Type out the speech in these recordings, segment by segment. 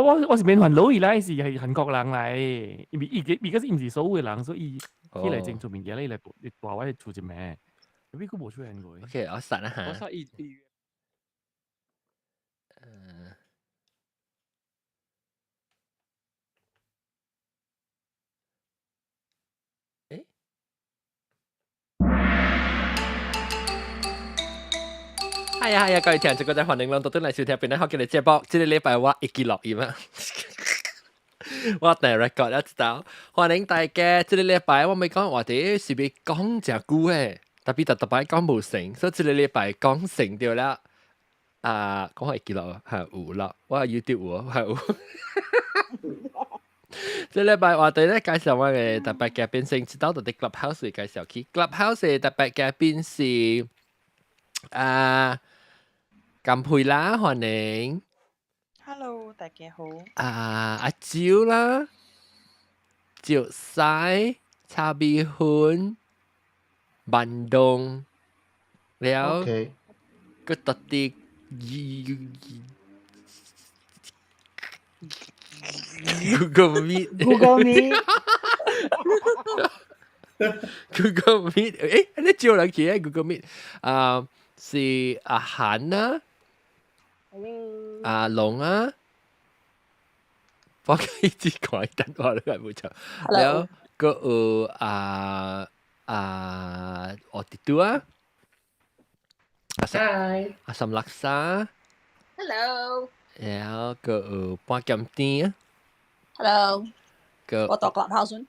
我是免煩惱伊啦，是係韓國人來，因為伊個伊個是毋是所有的人，所以伊起來整出物件，伊來伊大我出一名，特別佢無出現過。 OK，我實啦嚇。我說伊伊。誒？係啊係啊，各位聽眾，各位歡迎攏倒轉來收聽邊個好嘅節目。這個禮拜我會記錄音啊，我第 record 一道，歡迎大家。這個禮拜我咪講話題是欲講誠久嘅，特別特特擺講無成，所以這個禮拜講成著了。啊，講會記錄係有啦，我 YouTube 有係有。這禮拜話題咧介紹我嘅特別嘉賓先，知道到啲 Clubhouse 介紹起，Clubhouse 嘅特別嘉賓是啊，甘佩啦，歡迎。 Hello，大家好。啊，阿蕉啦，趙西、茶米粉、萬東，了，個特啲 Google Meet。 Google Meet。 Google Meet，誒，你招人去啊？Google Meet，啊，是阿韓啊，阿龍啊，我一直講等我都係冇錯。了，個有啊啊，我弟弟啊，阿 Hi，阿什勒沙，Hello，然後個有半鹹甜啊，Hello，個我讀 Clubhouse，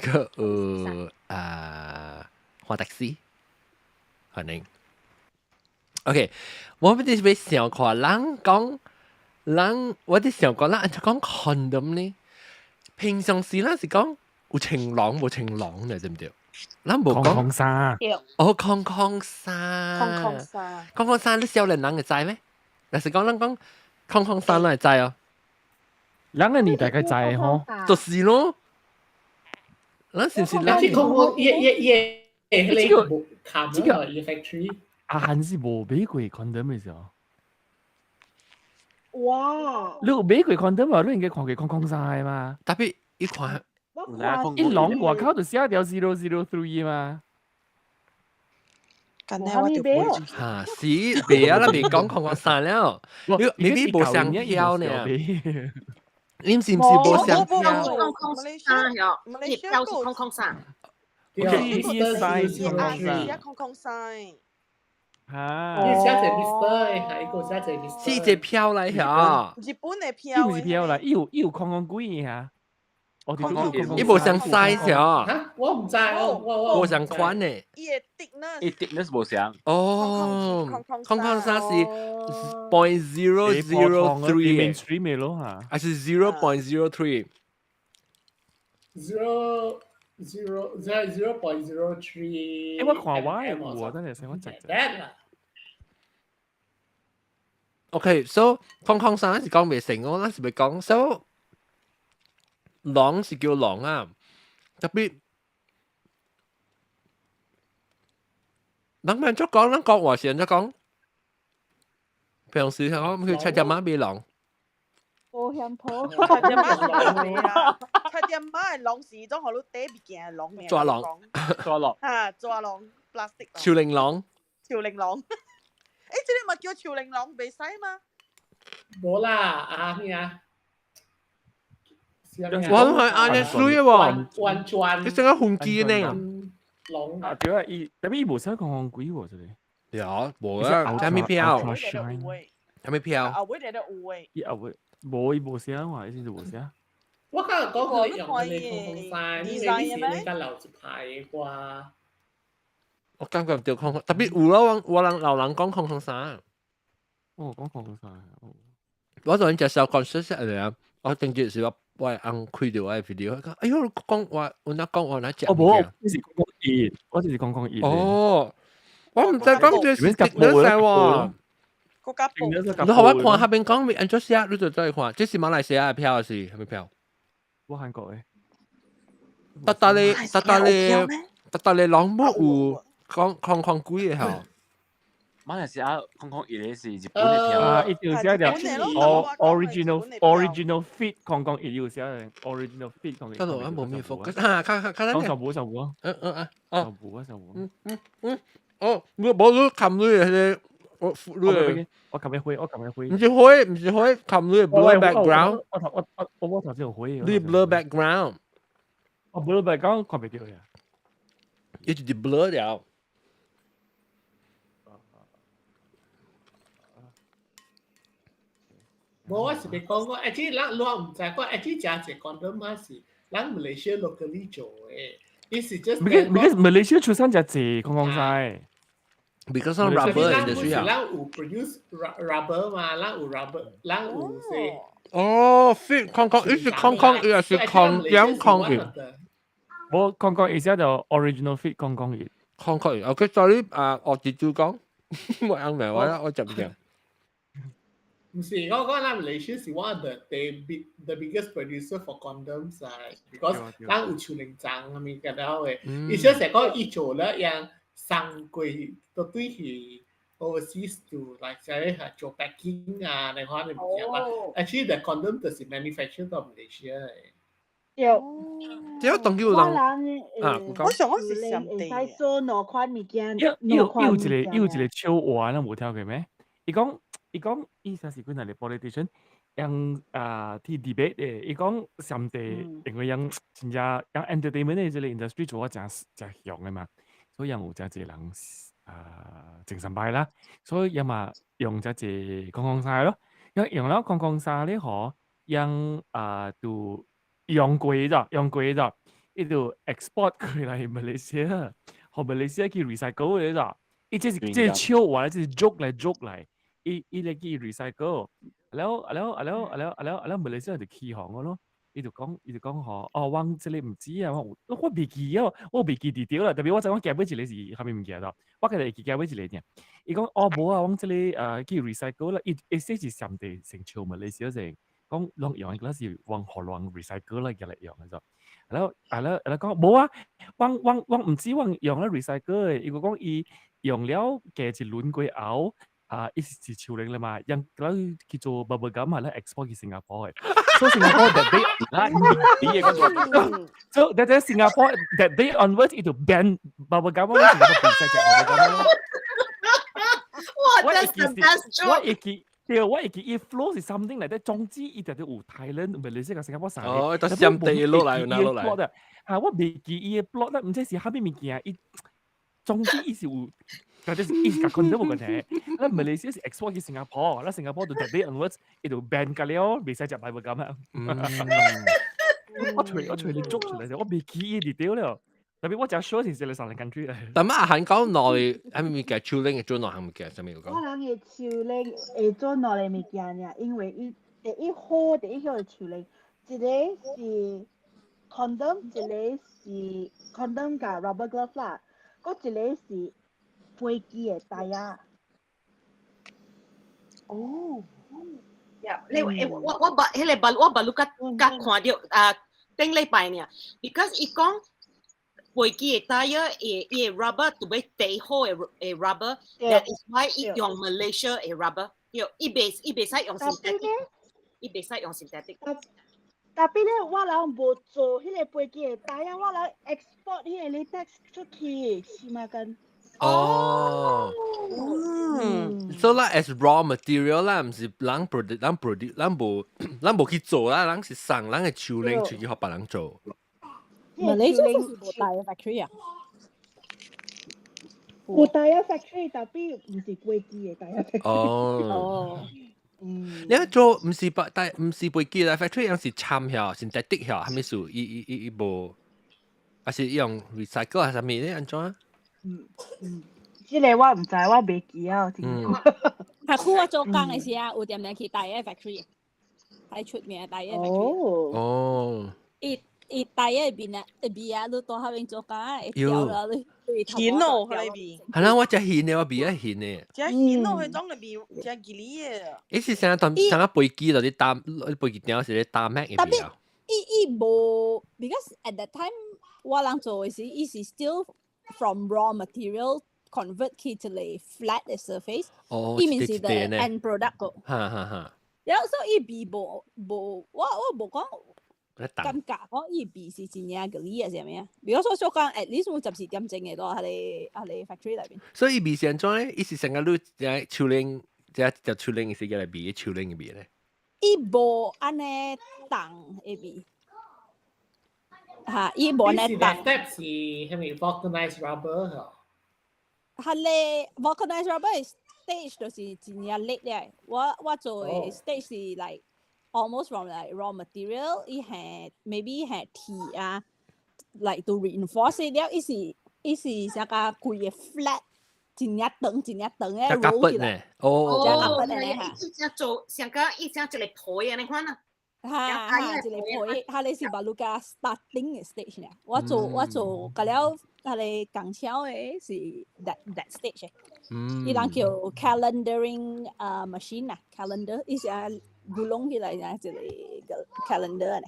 個有啊華特斯，歡迎。OK，我們就是想看人講人，我哋想講人按怎講 condom 呢？平常時咱是講有穿籠無穿籠嘅，對唔對？咱無講空空衫，哦，空空衫，空空衫，空空衫，你少年人會知咩？若是講咱講空空衫，咱會知哦。人嘅年代該知吼，就是咯。咱是毋是咱？空空，伊伊伊，這個這個 factory。阿韓是無買過 condom 的時候。哇！你有買過 condom 無？你應該看過空空衫的嘛？特別伊看，一籠外口就寫條 003 嘛。咁呢我就唔會。嚇是，袂啊，咱未講空空衫了。你 maybe 無相票呢？你是毋是無相票？空空衫喲，伊標是空空衫。對，伊 size 空空衫，空空衫。嚇！伊寫一個 Mister，係一個寫一個 Mister。是一個票來嚇。日本的票。伊毋是票來，伊有空空幾嚇。伊無相 size 嚇。嚇！我毋知，我無相款的。伊的 thickness。伊 thickness 無相。哦，空空衫是 0.003 mainstream 的咯嚇。還是 0.03？ Zero zero zero 0.03。欸，我看我的有啊，等下先我 check 下。 OK，so 空空衫是講袂成功，咱是欲講 so 籠是叫籠啊，特別人們怎講，咱講話是按怎講？平時我們去菜店仔買籠。保險鋪。菜店仔是籠啦，菜店仔的籠是種予你綴物件的籠。抓籠。抓籠。嚇，抓籠，plastic。潮玲籠。潮玲籠。欸，這個嘛叫潮玲籠，袂使嗎？無啦，啊咩啊？我係按呢水喎，彎轉。你成個紅機呢？籠。啊對啊，伊特別伊無寫空空幾喎，這個。對啊，無啊，啥物票？啥物票？後尾就有誒。伊後尾無伊無寫嘛，伊是無寫。我剛剛講佢用嘅空空衫，你是你甲留一排的歌。我感覺著空空，特別有咯，我人老人講空空衫。哦，講空空衫。我昨昏食小講說實啊，我頂日是我我翁開著我的 video，講哎喲，講話有哪講話哪食。哦，無，我是講講伊，我就是講講伊。哦，我毋知講這是點使喎。國家報。你予我看下邊講按怎寫，你就再看。這是馬來西亞的票還是啥物票？我韓國的。逐逐个，逐逐个，逐逐个攏無有講空空幾個吼。馬來西亞空空一个是日本的票。啊，伊就寫著 original fit 001有寫 original fit 001。嗰度我冇咩 focus 啊，看看看講上無上無啊，嗯嗯啊，哦，上無啊上無。嗯嗯嗯，哦，我無你冚你迄個，我你，我撳一灰，我撳一灰。毋是灰，毋是灰，冚你 blur background。我頭我我我頭先有灰。你 blur background。我 blur background 看袂著呀。伊就是 blur 了。無，我是欲講講，actually 咱我毋知，講 actually 誠濟 condom 嘛是咱 Malaysia locally 做的，伊是 just because Malaysia 出產誠濟空空晒。 Because of rubber industry 啊。咱有 produce rubber 嘛，咱有 rubber，咱有說。哦，fit 空空，伊是空空，伊也是空點空一。無001寫就 original fit 001。001，OK，sorry 啊，我直接講，我啱明，我我接唔掂。毋是，我講咱 Malaysia 是 one of the biggest producer for condoms 啊，because 咱有樹林廠啥物個了的，伊小成講伊做了樣送過都對去 overseas to like 在做 packing 啊，那款的物件啦。Actually the condom 就是 manufactured 到 Malaysia 的。對。這個當叫人啊，我想講是上會使做兩款物件。有有有一個有一個笑話，咱無聽過咩？伊講。伊講伊啥時陣嚟 politician，用啊去 debate 的，伊講上帝因為用真正用 entertainment 的這個 industry 做啊誠誠強的嘛，所以有誠濟人啊精神病啦，所以伊嘛用誠濟空空衫咯，因為用了空空衫咧吼，用啊就用過咗，用過咗，伊就 export 過來馬來西亞，予馬來西亞去 recycle 的咗，伊這是這是笑話，這是 joke 來 joke 來。伊伊咧去 recycle，了了了了了了馬來西亞就起哄我咯，伊就講吼，哦，我這個毋知啊，我我袂記啊，我袂記佇著啦，特別我知我加買一個是啥物物件咯，我家己會記加買一個爾。伊講哦無啊，阮這個去 recycle 啦，伊伊說是上帝成笑馬來西亞先，講攏用的是往予人 recycle 啦，來用的咗。然後啊了啊了講無啊，阮阮阮毋知阮用了 recycle 的，伊閣講伊用了加一輪過後。啊，伊是是樹靈啦嘛，用了去做 bubble gum 啊，咧 export 去新加坡的。So Singapore that day 啦，你也講 So that day Singapore that day onwards 伊就 ban bubble gum 咯，新加坡袂使食 bubble gum 咯。哇，that's the best joke。我會記，對，我會記伊 flow 是 something like that。總之，伊就有 Thailand、馬來西亞、新加坡三個。哦，都相地落來，拿落來。啊，我袂記伊的 plot 啦，毋知是啥物物件，伊總之伊是有。但係伊是共 condom 無關係，咱馬來西亞是 export 去新加坡，咱新加坡就 that day onwards 伊就 ban 個了，袂使食 bubble gum 啊。我揣你捉出來，我袂記伊佇著了。特別我誠 sure 是這個三個 country 來。但係韓國內係物件手拎會做兩項物件，啥物講？我人的手拎會做兩个物件爾，因為伊第一好第一好的手拎，一個是 condom，一個是 condom 佮 rubber glove 啦，閣一個是飛機的胎仔。哦，呀，你我我捌彼個捌我捌你較較看著啊，頂禮拜爾，because 伊講飛機的胎仔會伊的 rubber 特別最好的的 rubber，that is why 伊用 Malaysia 的 rubber，對，伊袂使用 synthetic，伊袂使用 synthetic。 Tapi 咧，我人無做彼個飛機的胎仔，我人 export 彼個 latex 出去，是嘛跟？哦，嗯，所以啦，as raw material 啦，毋是人 produce，人 produce，咱無去做啦，咱是送咱的手拎出去予別人做。唔係你這是無大嘅 factory 啊？有 tyre factory，tapi 毋是飛機的 tyre factory。哦。哦。你做毋是白，但毋是飛機啦，factory 樣是摻曉，synthetic 曉，啥物事？伊伊伊伊無，還是用 recycle 還是啥物咧？按怎？嗯嗯，這個我毋知，我袂記啊，聽過。較久我做工的時啊，有點點去 tyre factory，係出名 tyre factory。哦。哦。伊伊 tyre 邊啊，味啊，你到彼邊做工啊，會調了你。鹹哦，彼个味。係啦，我食鹹的，我味愛鹹的。食鹹哦，彼種的味，誠吉利的。伊是啥當啥飛機就咧擔，飛機頂是咧擔咩的味啊？伊伊無，because at that time 我人做的時，伊是 still from raw material convert 去一個 flat 嘅 surface，哦，伊面是 the end product 個。哈哈哈。然後所以伊味無無，我無講感覺講伊味是真正個理啊，啥物啊？比如說說講，at least 有12時嘅咯，彼個 factory 內邊。所以伊味是按怎咧？伊是成個你只手鏈，只隻手鏈是個來味，手鏈嘅味咧？伊無按呢重的味。嚇，伊無按呢重。 Step 是係咪 vulcanized rubber 嗬？係咧，vulcanized rubber stage 就是真正叻咧。我做的 stage 是 like almost from like raw material，伊係 maybe 係鐵啊，like to reinforce it 了，伊是啥個規個 flat，真正長真正長的 roll 起來。哦，只夾筆咧嚇。伊只做上個伊只一個皮啊，你看啊。哈哈，一個皮，哈你是 baru 個 starting 的 stage 呢。我做，個了，彼個工廠的是 that stage 的。伊人叫 calendering machine 啊，calendar，伊是啊 gulung 起來啊，一個 calendar 呢。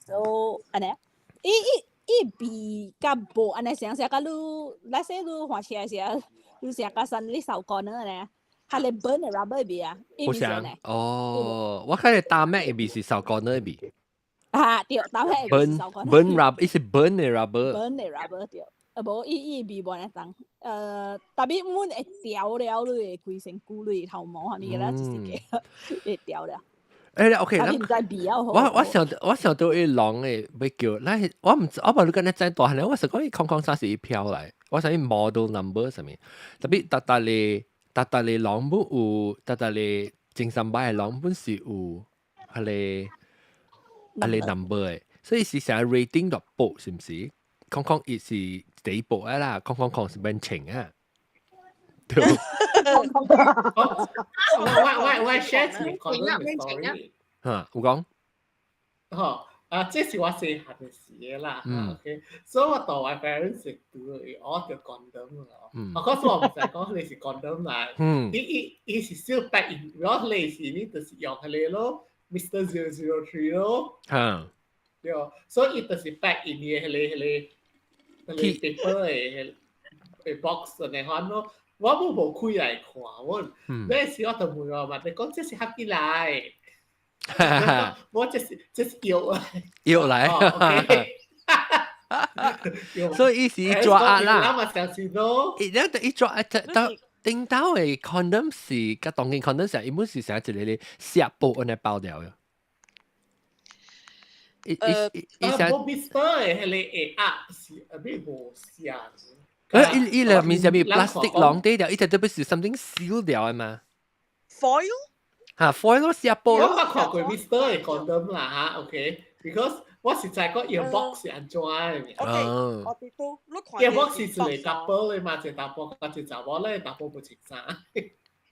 So 按呢，伊比較無按呢成成個你，let's say 你換車時啊，你成個身你手乾呢呢。係你 burn 的 rubber 味啊？好像哦，我看你 tarmac 的味是燒乾的味。啊，對，tarmac burn burn rubber，伊是 burn 的 rubber。 burn 的 rubber 對，啊無伊伊味無按呢重，特別阮會掉了你的規身軀你頭毛啥物嘅啦，就是個會掉了。誒，OK，咱唔知味啊。我想到伊狼的欲叫，咱我毋知，我無你敢若知大漢咧，我是講伊空空三是伊飄來，我想伊 model number 啥物，特別逐逐個。逐逐個人本有，逐逐個精神擺的人本是有，彼個 number 的，所以是成 rating 就報是毋是？001是第一步啊啦，000是免錢啊。對。我 share 一個 story。嚇，有講？吼，啊，這是我細漢的時的啦。OK，所以我到我 parents 拄我著 condom 咯。我嗰時我毋知講你是 condom 啦。伊是小白用，我你是你就是用彼個咯，Mr 003咯。對，所以伊就是 pack in 伊彼個 paper 的 box 按呢款咯。我無開來看，我那時我就問我媽，你講這是蝦米來？我這是藥來，藥來，所以伊是抓壓啦。我相信咯。伊兩伊抓壓，到頂頭的 condom 是，佮當今 condom 是，伊本是成一個咧錫布按呢包掉的。伊伊伊成。無 Mr 的彼個會壓是啊，咩無像。伊伊內面是咪 plastic 籠底掉？伊這都不是 something seal 掉的嘛？Foil？嚇，foil 咯，錫布咯。我捌看過 Mr 的 condom 啦嚇，OK，because 我實在講伊 box 是按怎的。 OK，我哋都你看。伊 box 是一個 couple 的嘛，一個查埔佮一個查某咧，查埔無穿衫。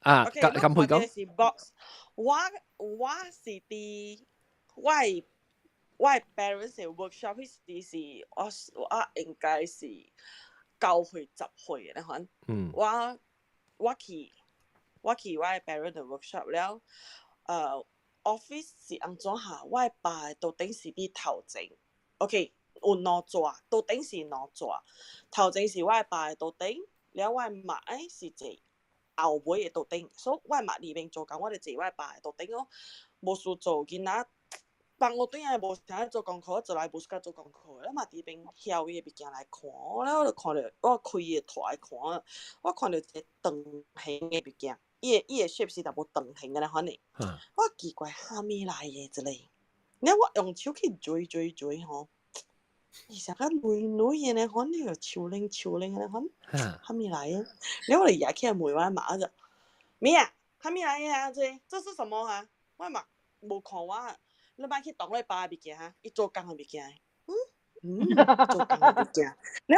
啊，咁咁配講。是 box，我是佇我的 parents 的 workshop 彼時是我應該是9歲10歲的那款。我去我的 parent 的 workshop 了，office 是按怎下？我的爸桌頂是佇頭前，OK，有兩座，桌頂是兩座，頭前是我的爸的桌頂，了我的媽是坐後尾的桌頂，所以我的媽裡面做工，我就坐我的爸的桌頂哦。無事做，囡仔放學轉來無啥做功課，做來無 suka 做功課，了嘛佇邊曉伊的物件來看，了我就看著我開伊的台來看，我看著一個長形的物件，伊的 shape 是淡薄長形的那款的，我奇怪啥物來的這個，了我用手去捶捶捶吼，伊啥個軟軟的那款，那個樹奶樹奶的那款，啥物來的？了我就舉起來問我媽就，咩啊？啥物來的啊？這這是什麼啊？我媽無看我。你莫去動你爸的物件哈，伊做工的物件。嗯嗯，做工的物件。了，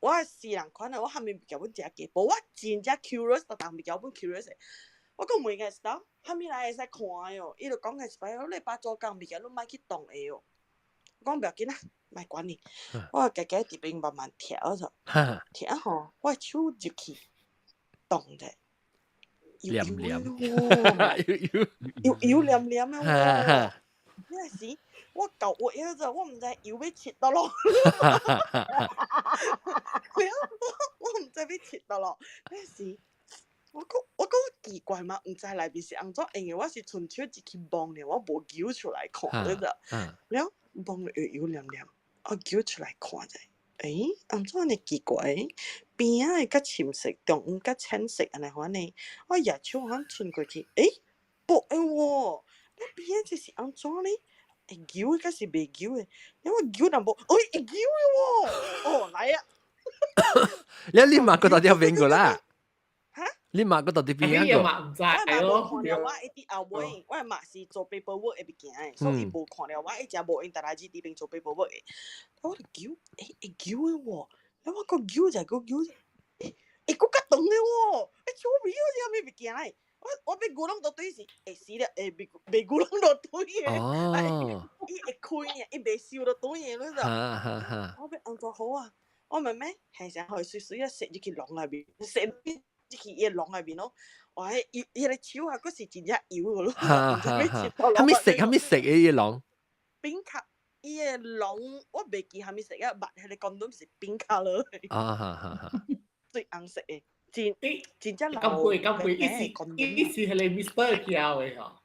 我是人款的，我啥物物件阮食過，無我真正 curious，逐項物件我本 curious 的。我講問伊時頭，啥物來會使看的哦？伊就講個一擺，你爸做工物件，你莫去動的哦。我講不要緊啦，莫管你。我家己佇邊慢慢聽就，聽吼，我手入去動者。黏黏，油油黏黏的喎，那是，我舊我一陣，我毋知油欲切佗落，我毋知欲切佗落，彼時我講奇怪嘛，毋知內面是按怎，因為我是純手入去摸爾，我無揪出來看，你知？了摸了油黏黏，我揪出來看者，按怎按呢奇怪？邊仔的較深色，中間較淺色，按呢款呢？我舉手按伸過去，薄的喎，那邊仔這是按怎呢？會揪的，抑是袂揪的？因為我揪淡薄，會揪的喎！哦，來啊！你嘛閣到底邊個啦？哈？你嘛閣到底邊個？我嘛毋知我嘛無看著我伊佇後尾，我嘛是做 paperwork 的物件的，所以伊無看著我，伊誠無閒逐日佇邊做 paperwork 的。我就揪，會揪的喎！我閣揪者，閣揪者，會閣較長的喎！手尾好似啥物物件來？我欲牛攏都對是會死了，會袂袂牛攏都對的。哦。伊會開爾，伊袂收都對的，你知？我欲按怎好啊？我慢慢係啥，予伊媠媠啊，塞入去籠內面，塞入去伊的籠內面咯。哇！伊伊個手啊，閣是真正油的咯。啥物色？啥物色的伊籠？ Pink 卡，伊的籠我袂記啥物色啊，捌彼個 condom 是 pink colour 的。啊哈哈哈！最紅色的。真真正老。咁貴咁貴，伊是彼個 Mr 票的吼。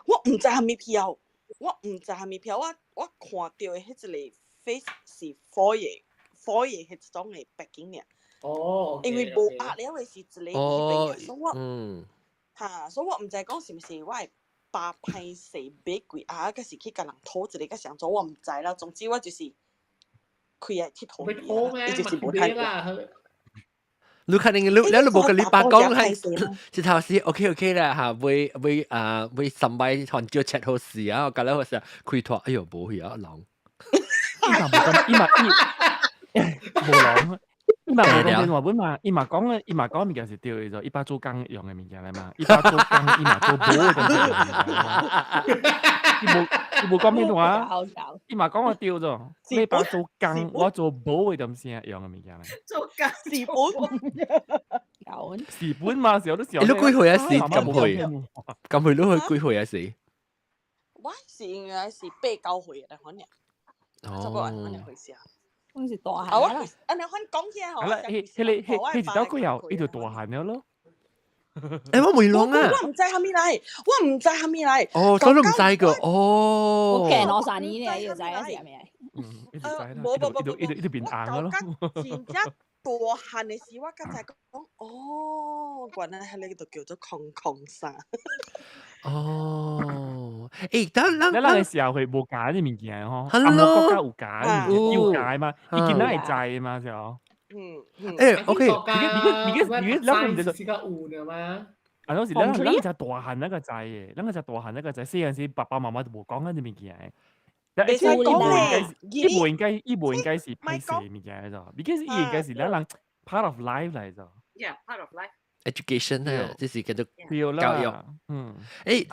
我毋知啥物票，我毋知啥物票，我看著的彼一個 face 是 foil foil 彼種的 packing 爾。哦。因為無壓了的是一個伊邊，所以我哈，所以我毋知講是毋是我的爸歹勢買貴啊，抑是去共人討一個較上做，我毋知啦。總之我就是開來𨑨迌，伊就是無趁啦。你肯定你無共你爸講係，這頭是 OK OK 啦嚇，會會啊會三擺還叫切好事啊，我覺得好似開拖，哎喲無去啊籠。伊嘛無講，伊嘛伊無籠，伊嘛無講電話本嘛，伊嘛講咧，伊嘛講物件是對的，伊爸做工用的物件來嘛，伊爸做工，伊嘛做無的東西用的物件。伊無講咩話，伊嘛講我對咗，你爸做工，我做無的東西用的物件來。做工是本，是本嘛，時候都時候。你幾歲啊？時咁歲？咁歲你去幾歲啊？時？我是應該是八九歲的可能。差不多按呢回事啊。我是大漢啦。按呢款講起來吼，係啦，彼彼個彼彼一到過後，伊就大漢了咯。我袂攏啊！我毋知啥物來，我毋知啥物來。哦，所以你毋知個哦。我見我三年咧，伊就知影是啥物來。嗯，伊就知啦，伊就伊就伊就變紅了咯。真正大漢的時，我才知講，哦，原來彼個就叫做空空衫。哦，等咱咱的社會無教這物件吼，啊，無國家有教的物件，有教的嘛，伊囡仔會知的嘛，是哦。OK，你你你，咱是較有的嗎？啊，攏是咱咱才大漢那個知的，咱才大漢那個知，細漢時爸爸媽媽都無講咱這物件的。袂使講咧，伊無應該是歹勢物件的咋，because 伊應該是咱人 part of life 來咋。 Yeah，part of life。 education 啊，這是叫做教育。咱你講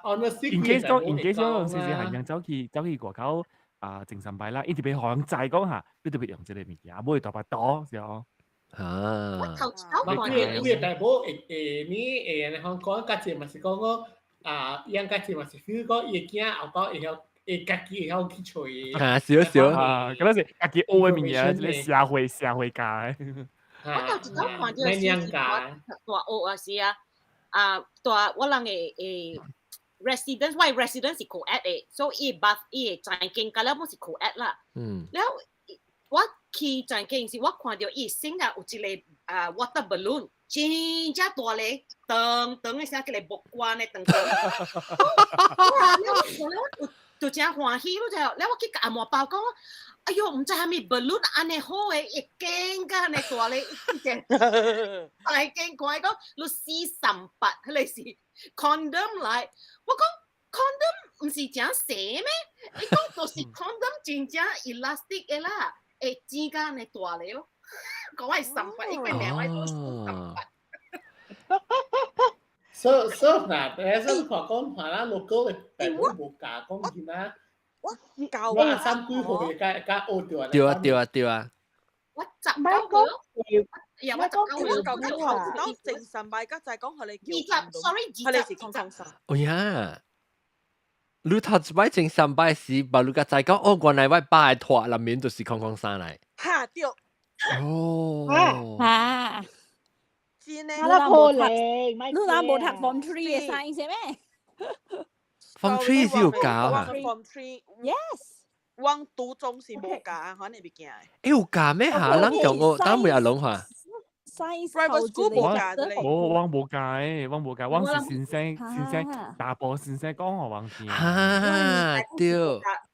講，in case 講 in case 講，時時係人走去外口啊，精神病啦，伊特別予人知講嚇，你特別用這個物件，無會大把刀是哦。啊。我頭頭看到，伊大某會會呢會按呢講，較濟嘛是講講啊，伊較濟嘛是 feel 講伊的囝後擺會曉會家己會曉去揣。啊，少少啊，敢若是家己學的物件，這個社會教的。我頭一擺看著是大大學啊是啊，啊大我人的 residence，我的 residence 是 co-ed 的，所以伊 bath 伊的房間甲了攏是 co-ed 啦。了我去房間時，我看著伊身啊有一個啊 water balloon，真正大个，長長的聲叫個木管的長長。哇！了我看了我就真歡喜，你知無？了我去共阿媽包講，哎喲，毋知啥物 balloon 按呢好的，會堅甲按呢大个，一隻大間看伊講，你四三八，彼個是 condom 來。我講 condom 毋是誠細咩？伊講就是 condom 真正 elastic 的啦，會剪甲按呢大个咯。講我係三八，伊個名我講四三八。所以嗱，但是看講看咱 local 的爸母無教講囡仔，我教我三幾歲才才學著。對啊對啊對啊。我19歲，呀，我19歲，我舊頭到精神病，家就係講佢哋叫20，sorry，20，佢哋是空空衫。哦呀，你頭一擺前三擺時，把你個知講，哦，原來我爸的拖內面就是空空衫來。哈對。哦。啊。真的。你可能，你若無讀 form three 的 science 咩？Form three 是有教啊？Form three。 Yes。我初中是無教，可能物件。欸，有教咩嚇？咱中學咱每阿攏嚇。 Science private school 無教的。無，我無教的，我無教，我是先生先生大埔先生講予我聽。哈，對。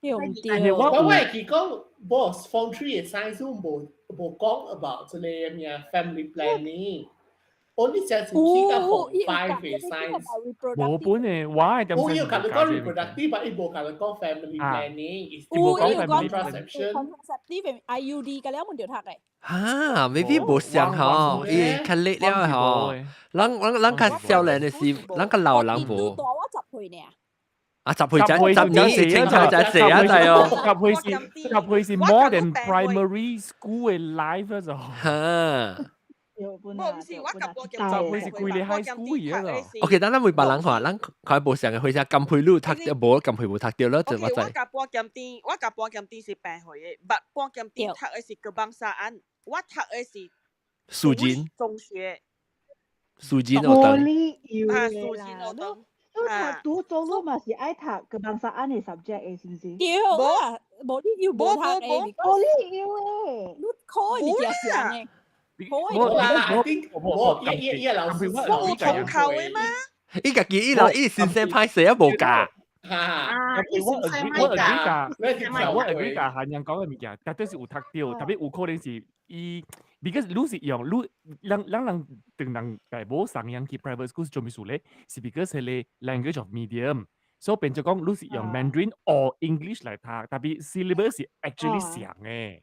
對唔對？我我會記講，boss form three 的 science 無無講 about 這個咩 family planning。Only 只是去到 form five 的 science。無本的，我係點？有共你講 reproductive，但伊無共你講 family planning。有無講 contraception。contraceptive IUD 個了門就讀的。哈，maybe 無相吼，伊較叻了吼。人人人較少年的時，人較老人無。大我10歲呢。啊，10歲才10年是清楚才濟啊，知哦。10歲是 more than primary school 的 life 就。哈。無毋是，我甲半劍 10歲是規個 high school 而已。 OK，等咱問別人看，咱看無相的歲數，金佩女讀著無，金佩無讀著咯，就我知。我共半劍甜，我共半劍甜是平歲的，捌半劍甜讀的是 kebangsaan，我讀的是樹人中學。樹人學堂。啊，樹人學堂。你讀初中你嘛是愛讀 kebangsaan 的 subject 的，是毋是？對啊，無你又無讀的，無你要的，你考的物件上的。我我我我伊伊老師，我有統考的嗎？伊家己伊老伊先生歹勢啊，無教。啊，我我 agree 㗎，我 agree 㗎，韓人講的物件，絕對是有讀著，特別有可能是伊，because 你是用你，咱咱人當人大無送樣去 private school 是做咩事咧？是 because 係個 language of medium，所以變做講你是用 Mandarin or English 來讀，特別 syllabus 是 actually 相的。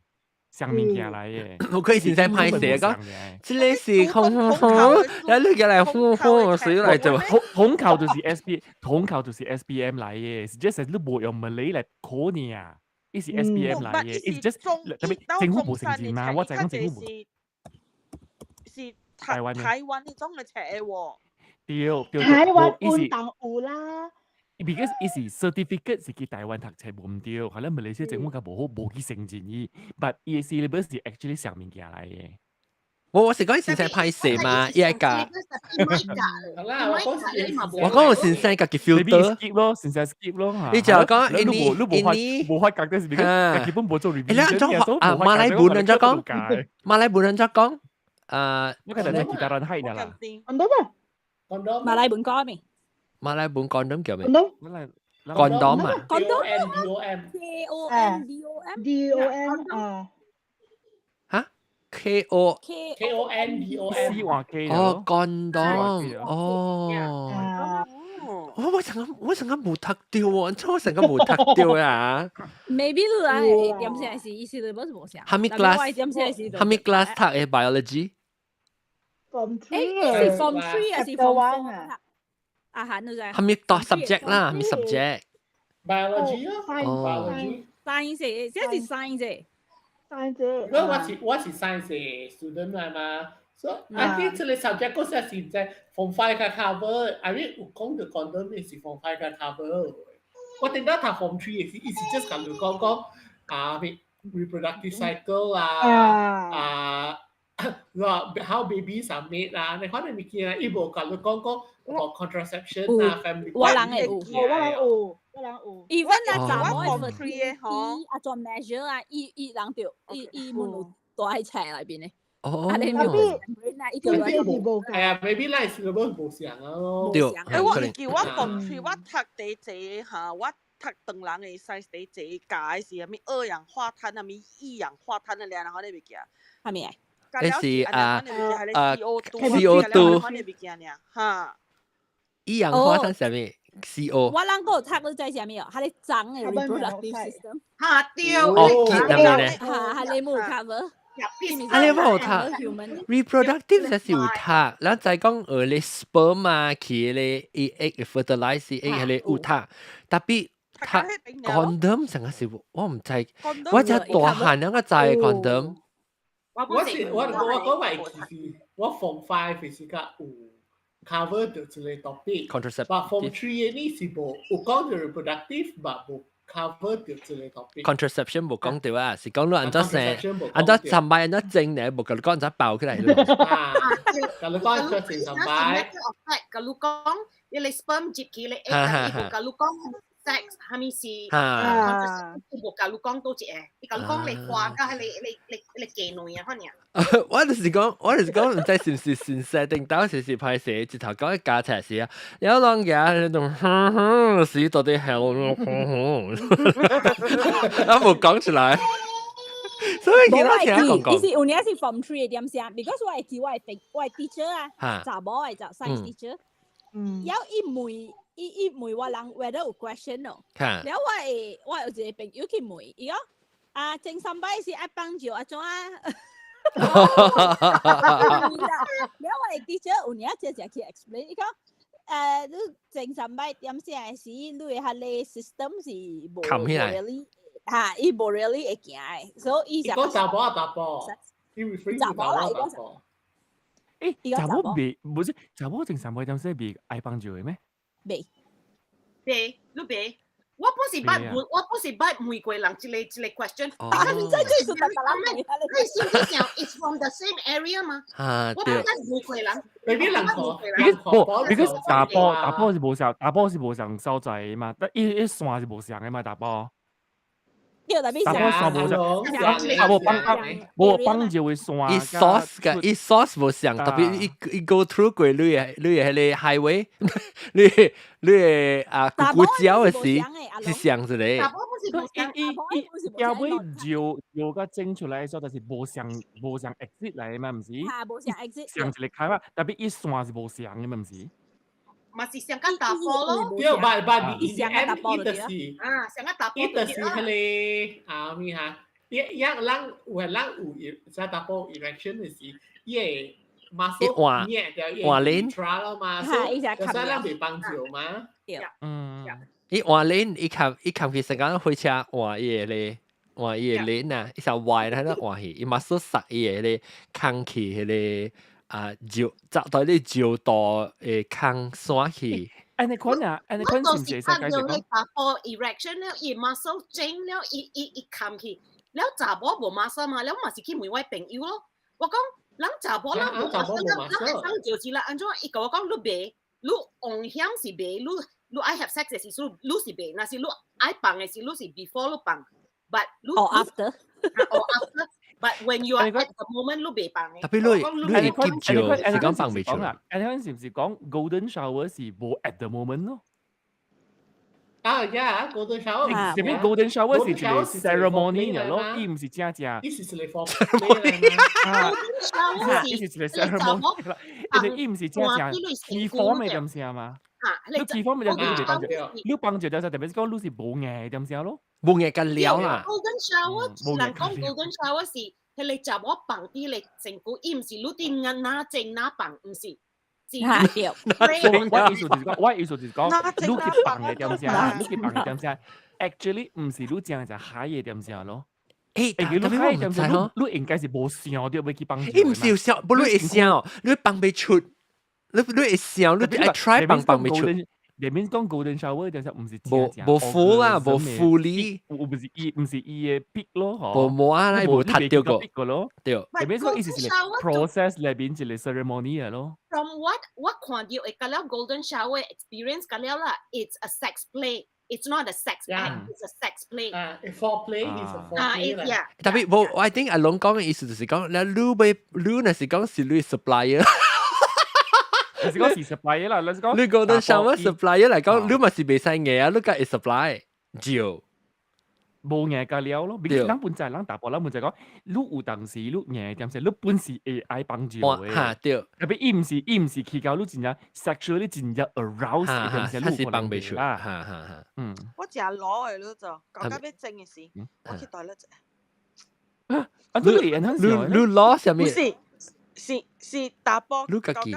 上物件來的，我可以先生歹勢講，這個是空空空，然後你過來呼呼水來做。統考就是 SP，統考就是 SPM 來的，是 just 你無用 Malay 來考你啊，伊是 SPM 來的，伊是 just 特別政府無承認嘛，我知講政府無。是台灣台灣呢種嘅冊喎。對對，台灣本當有啦。 because 伊是 certificate 是去台灣讀冊無毋對，可能馬來西亞政府較無好無去承認伊，but 伊的 syllabus 是 actually 上物件來的。我是講先生歹勢嘛，伊愛教。我講先生家己 filter skip 咯，先生 skip 咯。你就講你無你無法無法覺得是 because 基本無做 revision。啊，馬來文人怎講？馬來文人怎講？啊，我覺得係其他人係啦。馬來文講咩？馬來文 condom 叫咩？condom 啊？condom K O N D O M D O M 啊。嚇？K O K O N D O M C 或 K 哦，condom 哦。我成個我成個無讀著喎，我成個無讀著啊。 Maybe 你啊，點先是意思你無是無啥。哈密 class？哈密 class 讀的 biology？ Form three 是 form three 還是 form four 啊？啊哈，你知？哈密讀 subject 啦，哈密 subject。 Biology 啊，biology。 Science，這是 science。 Science。我是 science student 來嘛，所以 I think 這個 subject 嗰時是在 form five 嘅 cover，I mean 有講到 condom 是 form five 嘅 cover。我頂到讀 form three 時，伊是 just 共你講講啊，reproductive cycle 啊啊，how babies are made 啊，你可能物件伊無共你講講 contraception 啊，family 我人會有，我人有，我人有。 Even 啊，查某的 fertility 啊，做 measure 啊，伊伊人就伊伊問有蹛喺冊內邊的。哦，啊，你沒有？係啊，maybe 咱 syllabus 無相啊咯。對，誒，我會記我 form three 我讀第一個哈，我讀唐人的 science 第一個教的是啥物二氧化碳，啥物一氧化碳的，然後你袂記啊？啥物啊？那是啊啊 CO2，哈。一氧化碳啥物？CO。我人閣有讀你知啥物哦？彼個髒的 reproductive system。哈對。哦，記得咩咧？哈，彼個無 cover。啊，你冇讀 reproductive 就是有讀，咱再講你 sperm 啊，去咧 egg fertilize egg 彼個有讀，特別讀 condom 成個是我毋知，我只大漢兩個知 condom。我是我我講話其實我 form five 是較有， cover 到一個 topic。 contraceptive。 But form three 呢是無有講到 reproductive，but 無 cover 到這個 topic。 contraception 無講到啊，是講你按怎生，按怎三擺，按怎整呢，無共你講按怎包起來咯。啊，共你講怎整三擺。共你講，你 sperm 入去你 egg，伊無共你講 sex，係咪是？啊，無共你講倒一個，伊共你講你花甲你你你你雞卵啊，反正。我就是講，毋知是毋是先生定當時是歹勢，直頭講加齊時啊，有兩個喺度，哼哼，死到底係哼哼，啊無講出來，所以其他聽講講。伊是有影是 form three 的點聲，because 我會記我的 teacher 啊，查某的就 science teacher，有伊問伊問我人 whether 有 question 咯，了我有一個朋友去問，伊講啊，前三擺是愛放尿按怎啊？了我的 teacher 有影直接去 explain，伊講你前三擺點聲的時，你的彼個 system 是無 really 嚇，伊無 really 會行的，所以伊就講查某啊查甫，伊 refer 查某啦，伊講查某。欸，查某袂，無是查某前三擺點聲袂愛放尿的咩？袂，袂，你袂。我本是捌問，我本是捌問過人這個這個 question。啊，你這就是特別人，你先知想，it's from the same area 嘛？啊，我捌問過人， maybe 人無，because 查埔是無相，查埔是無相所在嘛，但伊伊線是無相的嘛，查埔。對，特別查埔線無相，啊無放無放尿的線。伊 source 嘅，伊 source 無相，特別伊伊 go through 過你的彼個 highway，你的啊古古蕉的時是相一個。查埔不是無相，伊伊伊後尾尿尿甲整出來的時候，就是無相無相 exit 來的嘛，毋是？嚇，無相 exit。相一個開嘛，特別伊線是無相的嘛，毋是？嘛是上較查埔咯。對，but 伊 end 伊就是啊，上較查埔伊就是彼個啊咩哈？伊伊人有人有在查埔 erection 的時，伊會 muscle 換換鏈咯嘛，所以就使咱袂放尿嘛。對，嗯，伊換鏈，伊冚去成間火車換伊個咧，換伊個鏈啊，伊就壞啦，喺度換去，伊 muscle 塞伊個咧空氣彼個。啊，尿扎到你尿道會空線去。按呢款啊，按呢款是毋是會使解釋講？查埔 erection 了，伊 muscle 整了，伊伊伊冚去，了查某無 muscle 嘛，了嘛是去問我朋友咯。我講，人查某人無 muscle，人會當就是啦，按怎？伊共我講，你袂，你風險是袂，你你愛 have sex 的時陣，你是袂，若是你愛放的時，你是 before 你放，but 你 or after or after。But when you are at the moment，你袂放的。特別你你會急尿，是講放袂出。按呢款是毋是講 golden shower 是無 at the moment 咯？啊呀，golden shower。啥物 golden shower 是一個 ceremony 咯，伊毋是正正。伊是一個 ceremony。啊，伊是一個 ceremony 啦，因為伊毋是正正 key form 的點聲嘛。你 key form 的點聲你袂放尿，你放尿就代表是講你是無硬點聲咯。無硬甲了啦。 Golden shower，人講 golden shower 是彼個查某放佇咧身軀，伊毋是你佇哪正哪放，毋是。嚇對。我意思就是講，我意思就是講，你去放的點聲，你去放的點聲，actually 毋是你正正海的點聲咯。欸，欸，你海的點聲，你應該是無想到欲去放。伊毋是有想，無你會想，你放袂出，你會想，你愛 try 放放袂出。裡面講 golden shower 就是毋是無無 full 啦，無 fully，有毋是伊毋是伊的 peak 咯，嗬，無無啊，無達到個咯，對。裡面講意思是 process 裏邊一個 ceremony 啊咯。 From what 我看到會甲了 golden shower experience 甲了啦，it's a sex play。It's not a sex act, it's a sex play. 啊，foreplay is a foreplay 啦。特別無，I think 阿龍講嘅意思就是講，你欲你若是講是你 supplier。就是講是 supplier 啦，你講你 golden shower supplier 嚟講，你嘛是袂使硬啊，你梗會 supply 照。無硬甲了咯，別人本在人查埔人本在講，你有當時你硬點聲，你本是會愛幫助的。嚇對。特別伊毋是去到你真正 sexually 真正 arouse 點聲，你是放袂出啦。哈哈哈。嗯。我食攞的你就，搞到欲整的時，我去 toilet 者。啊，你你你攞啥物？不是，是是查埔。你家己。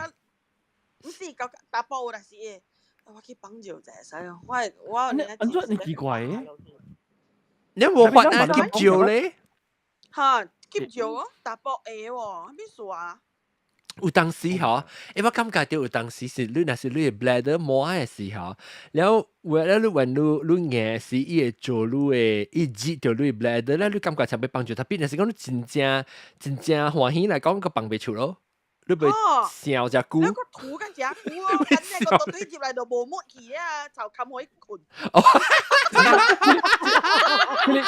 毋是，搞查埔有但是會，我去放尿者使哦，我我按怎你奇怪的？你無法啊，急尿咧？哈，急尿哦，查埔會喎，啥物事啊？有當時嗬，欸我感覺到有當時是你若是你的 bladder 滿的時候，了後咧你問你你硬時，伊會做你的，伊熱著你的 bladder 咧，你感覺像欲放出，tapi 若是講你真正真正歡喜來講，閣放袂出咯，你袂想遮久。你個吐緊遮久咯，緊呢個對入來就無乜去啊，就冚可以困。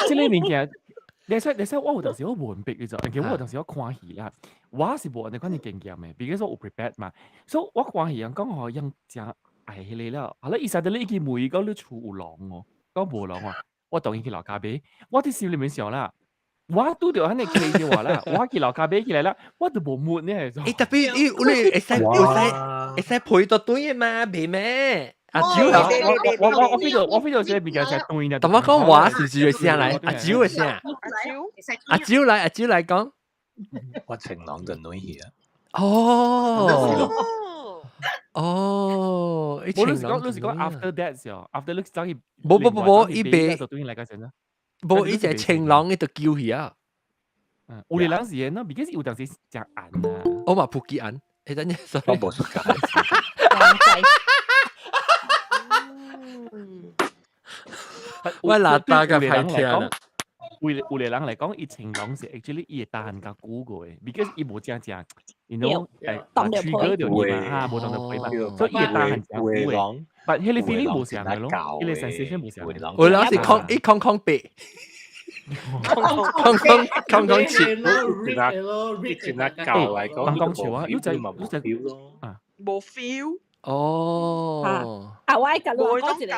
這個物件。你使我有當時我無明白嘅就，因為我有當時我看戲啦，我是無按呢款嘅經驗嘅，比如說有 prepare 嘛，所以我看戲人講吼，用誠愛彼個了，後來伊實在你一去問伊講你厝有狼哦，講無狼啊，我當然去樓跤買，我佇心裡面想啦，我拄著按呢 case 的話啦，我去樓跤買起來啦，我都無問呢。欸，tapi 伊你會使會使會使配到對的嘛，袂咩？阿蕉啊，我我 feel 到這個物件是對的。同我講話是是嘅聲來，阿蕉嘅聲。阿蕉來，阿蕉來講。我情郎就女去啊。哦。哦，我你是講 after that 時候，after 你走去。無無無無，伊袂。就對來個先啦。無，伊隻情郎伊就叫去啊。嗯，有的人是喏，because 有當時誠暗啊。我嘛普吉暗，欸等陣，sorry。我無出街。我垃圾個歹聽啦。為有個人來講，伊情郎是 actually 伊會擔較久過的，because 伊無正正，you know，誒，trigger 著伊嘛，哈，無當著皮嘛，所以伊會擔很久的。但彼個 feeling 無相的咯，彼個 sensation 無相的。有人是空一空空白，空空空空七。一前那教來講，講笑啊，你就啊，無 feel。哦。啊，我愛共你講一個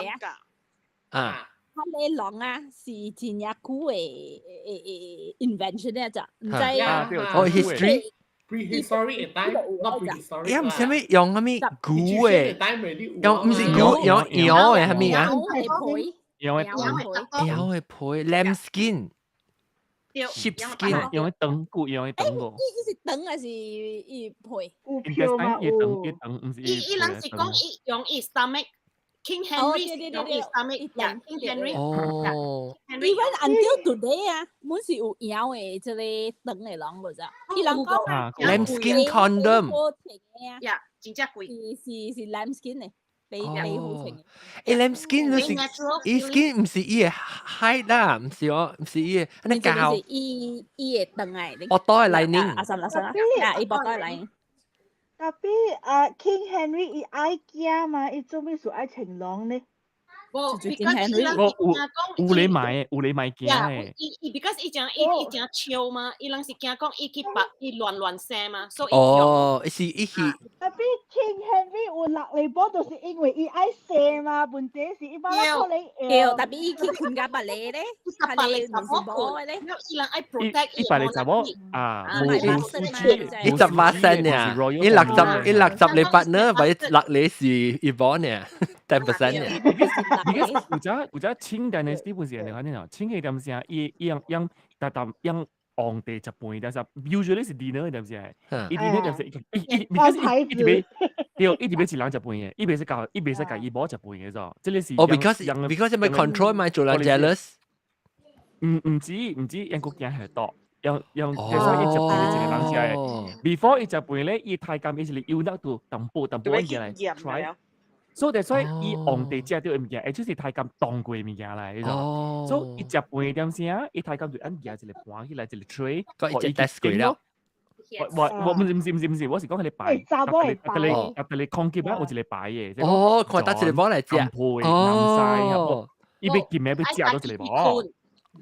啊。啊。彼个籠啊，是真正久的誒 invention 咧，就毋知啊。哦，history。 Prehistoric time, not prehistoric. 伊毋是啥物用啥物牛的，用毋是牛，用羊的啥物啊？羊的皮，羊的皮，lamb skin。sheep skin，用的長骨，用的長個。伊伊是長還是伊皮？有票嘛？伊長，伊長，毋是伊伊人是講伊用伊 stomach。King Henry 用伊 stomach，yeah, King Henry。哦。 Even until today 啊，滿是有羊的這個長的籠無咋？伊人講 lamb skin condom。呀，真正貴。是是 lamb skin 的，比比好穿。欸，lamb skin 就是伊 skin 毋是伊的 hide 啦，毋是哦，毋是伊的，按呢膠。是伊伊會長來。腹肚的 lining。啊，三啦三啦，啊，伊腹肚的 lining。 Tapi 啊，King Henry 伊愛驚嘛，伊做咩事愛穿籠呢？無，King Henry 我有有你買的，有你買驚的。伊伊 because 伊講伊伊誠笑嘛，伊人是驚講伊去白伊亂亂生嘛，所以哦，是伊去。 Tapi King Henry 有六個寶，就是因為伊愛生嘛，問題是伊把可能對，tapi 伊去困佮別个咧，別个查某困咧，伊人愛 protect 伊別个查某啊，無無數據，伊18仙呢，伊六十伊六十個 partner，或者六個是伊某呢，10% 呢。 Because 有只清代的基本是安呢款哦，清的點聲，伊伊樣樣逐逐樣皇帝食飯，但是 usually 是 dinner 點聲，伊 dinner 點聲，伊伊 because 伊伊直欲對，伊直欲一人食飯的，伊袂使共伊袂使共伊某食飯的咾，這個是哦，because 因為 control 咪做人 jealous。毋毋止毋止，因閣驚下毒，用用其實伊食飯是一個人食的，before 伊食飯咧，伊太監伊是有那度淡薄淡薄物件來 try。所以所以伊皇帝食著的物件，就是太監當過的物件來，所以伊食飯點聲，伊太監就按舉一個盤起來，一個 tray，伊就 test 過了。我我毋是毋是毋是毋是，我是講彼個牌，查某的牌，特別空間啊，有一個牌的。哦，看得一個寶來食，哦，伊欲見名欲食到一個寶。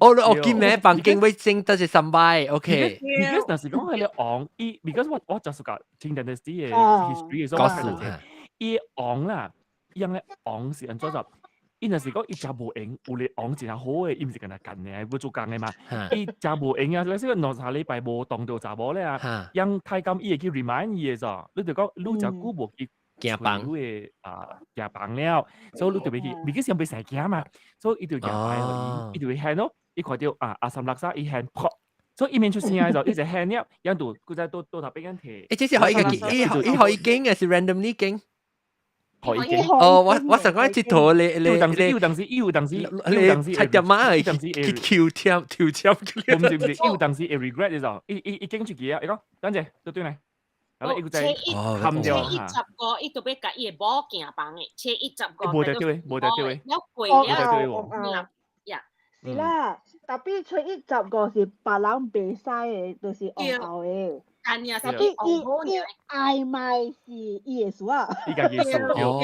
哦，哦，見名房間欲整得是三擺，OK。 Because 若是講彼個王，伊 because 我就是講清代的史的 history 的時候，我看到者，伊王啦。伊樣的王是按怎做？伊若是講伊食無閒，有个王真好的，伊毋是干焦幹的，欲做工的嘛。伊食無閒啊，你說兩三禮拜無動著查某咧啊，讓太監伊會去 remind 伊的咾，你就講你誠久無去行房你的啊行房了，所以你就欲去，because 伊袂使行嘛，所以伊就舉牌予伊，伊就會喊咯，伊看著啊阿三六三，伊喊噗，所以伊免出聲的時候，伊就喊了，然後就閣再倒倒頭邊提。欸，這是予伊個伊伊予伊經的是 randomly 經？予伊經。哦，我想講這套你你有當時有當時有當時你拆點仔去抽籤抽籤。毋是毋是，有當時會 regret 的時候，伊伊伊經出去啊，伊講等陣，倒轉來，啊咧伊個在冚掉初一十五，伊就欲共伊的某行房的，初一十五。無得對，無得對。了過了，無呀。是啦，tapi 初一十五是別人袂使的，就是王后的。 tapi 伊伊愛賣是伊的事啊。伊家己事，伊伊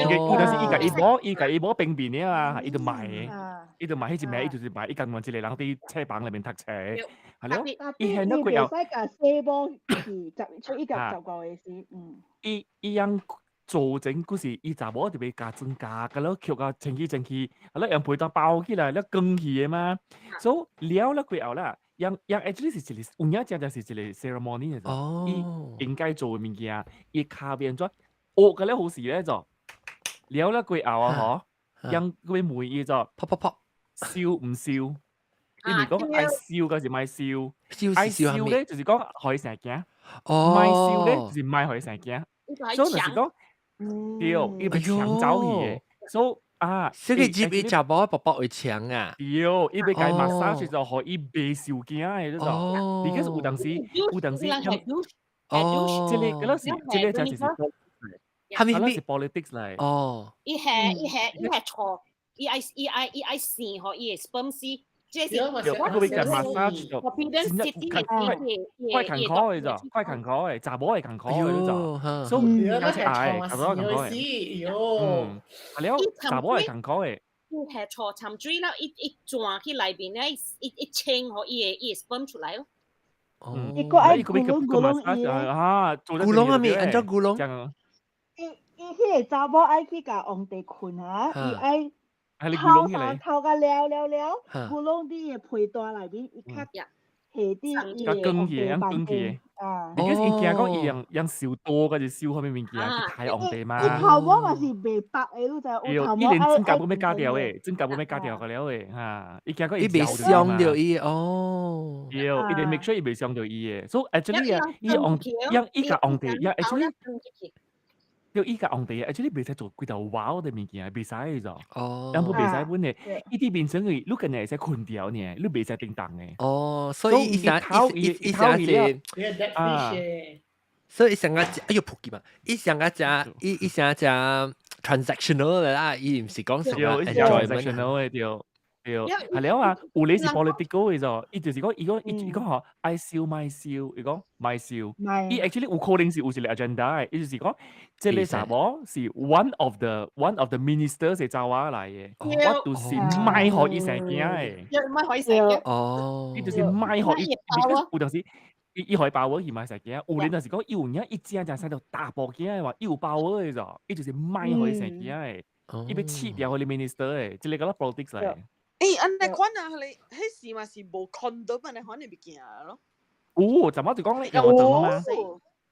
就是伊共伊某，伊共伊某兵變了啊，伊就賣的，伊就賣彼一暝，伊就是賣，伊甘願一個人佇冊房內面讀冊。係了，伊現咗過後，伊袂使共細某去十初一十五的時，嗯。伊伊樣做整，嗰時伊查某就欲共妝共，佮了曲啊清氣清氣，啊了用被單包起來，了捲去的嘛。所以了了過後啦，樣樣 actually 是一個有影正正是一個 ceremony 嚟。伊應該做的物件，伊跤變怎學個了好事咧就，了了過後啊嗬，樣佢問伊就，噗噗噗，燒毋燒？伊毋是講愛燒，還是莫燒？愛燒咧，就是講予伊生囝；莫燒咧，就是莫予伊生囝。所以就是講，對，伊欲搶走去的。所以啊，這個入伊查某爸爸會搶啊？對，伊欲共伊 massage 就予伊袂受驚的，這種。because 有當時，有當時，哦，這個嗰時，這個就是，係咪是 politics 來？哦，伊係錯，伊愛生予伊的 sperm 死。這是我欲共 massage 就真正怪艱苦的咋，怪艱苦的，查某會艱苦的咋，所以有是愛，查某艱苦的。嗯，啊了，查某會艱苦的。伊係錯沉水了，伊伊轉去內面咧，伊伊清予伊的 sperm 出來咯。伊閣愛咕嚕咕嚕伊啊，咕嚕啊咪，按怎咕嚕？伊伊彼個查某愛去共皇帝睏啊，伊愛。頭衫頭甲了了了，咕嚕佇伊的被單內面，伊較下佇伊的皇帝房間啊。你伊驚講伊用用燒刀，還是燒啥物物件去刣皇帝嘛？伊頭毛嘛是袂白的，你知？有頭毛伊連指甲都欲鉸掉的，指甲都欲鉸掉個了的，哈！伊驚講伊袂傷著伊哦。對，伊得 make sure 伊袂傷著伊的。所以 actually 啊，伊皇伊共皇帝，伊 actually。對，伊共皇帝，actually 袂使做規條挖的物件，袂使的咋。哦。人不袂使本的，伊佇變成去，你今日會使睏掉呢，你袂使叮當的。哦，所以伊啥伊伊啥是啊？所以伊上個哎喲撲街嘛！伊上個食伊伊上食 transactional 啦，伊毋是講什麼 transactional 的對。對，係了啊，有咧是 political 的咋，伊就是講，伊講伊伊講吼，愛燒莫燒，伊講莫燒，伊 actually 有可能是有一個 agenda 的，伊就是講，這個查某是 one of the ministers 的查某來的，我就是莫予伊生囝的，莫予伊生囝，哦，伊就是莫予伊，有當時伊伊予伊把握去莫生囝，有咧就是講，伊有影伊真正生著大埔囝的話，伊有把握的咋，伊就是莫予伊生囝的，伊欲試掉彼个 minister 的，這個叫做 politics 來。欸，按呢款啊，彼個彼時嘛是無 condom 按呢款的物件咯。有，怎麼就講咧用得嘛？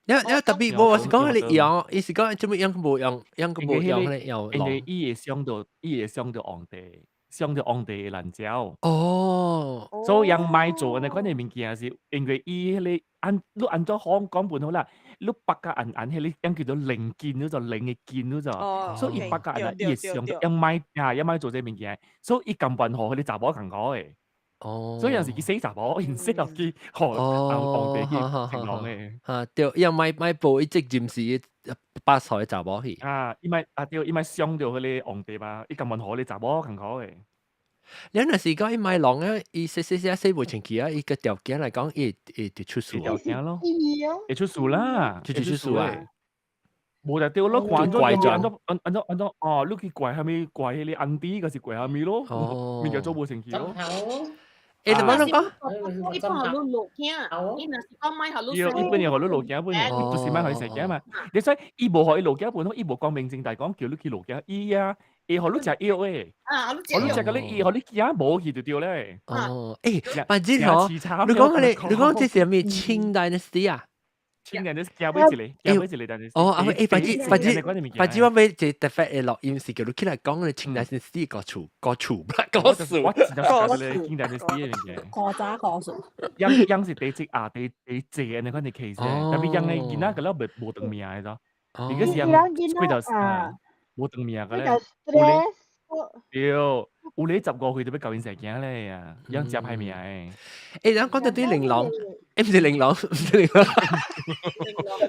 因因特別無，我是講彼個用，伊是講做乜用無用，用個無用咧用。因為伊會傷著，伊會傷著皇帝，傷著皇帝的爛蕉。哦，所以人莫做按呢款的物件是因為伊彼個按你按怎講講本好啦，你縛甲按按彼個樣叫做靈筋，叫做靈的筋，叫做，所以伊縛甲按伊會傷著，伊莫啊，伊莫做這物件，所以伊甘願予彼個查某艱苦的。哦，所以有時去洗查某，因洗落去，予皇帝去情郎的。啊，對，伊莫莫報伊責任是把予查某去。啊，伊莫啊對，伊莫傷著彼個皇帝嘛，伊甘願予彼個查某艱苦的。你若是講伊莫弄啊，伊洗洗洗洗袂清氣啊，伊個條件來講，伊會會出事。條件咯，會出事啦，就出事啊！無就對咯，看咗按怎按按怎按怎哦，你去怪啥物怪彼個安迪，抑是怪啥物咯？物件做無成器咯。欸，怎麼講？伊本予你落囝，伊若是講莫予你對，伊本予你落囝本，伊就是莫予伊生囝嘛。你所以伊無予伊落囝本，伊無光明正大講叫你去落囝，伊啊。伊予你食藥的，啊，予你食個你，伊予你驚無去就對咧。哦，欸，反正吼，你講你，你講這是啥物清 dynasty 啊？清 dynasty 行尾一個，行尾一個 dynasty。哦，啊，欸，反正反正反正我欲一個特別的錄音是叫你起來講咧清 dynasty 個厝個厝個事。我真正是咧清 dynasty 的物件。古早故事。樣樣是第一啊，第第濟按呢款的 case，特別樣的囡仔個了袂無長命的咾。而且是樣幾條啊。無長命個咧，對，有你15歲就欲𠢕𪜶生囝咧啊，樣食歹命的。欸，咱講到啲玲瓏，欸，毋是玲瓏，毋是玲瓏，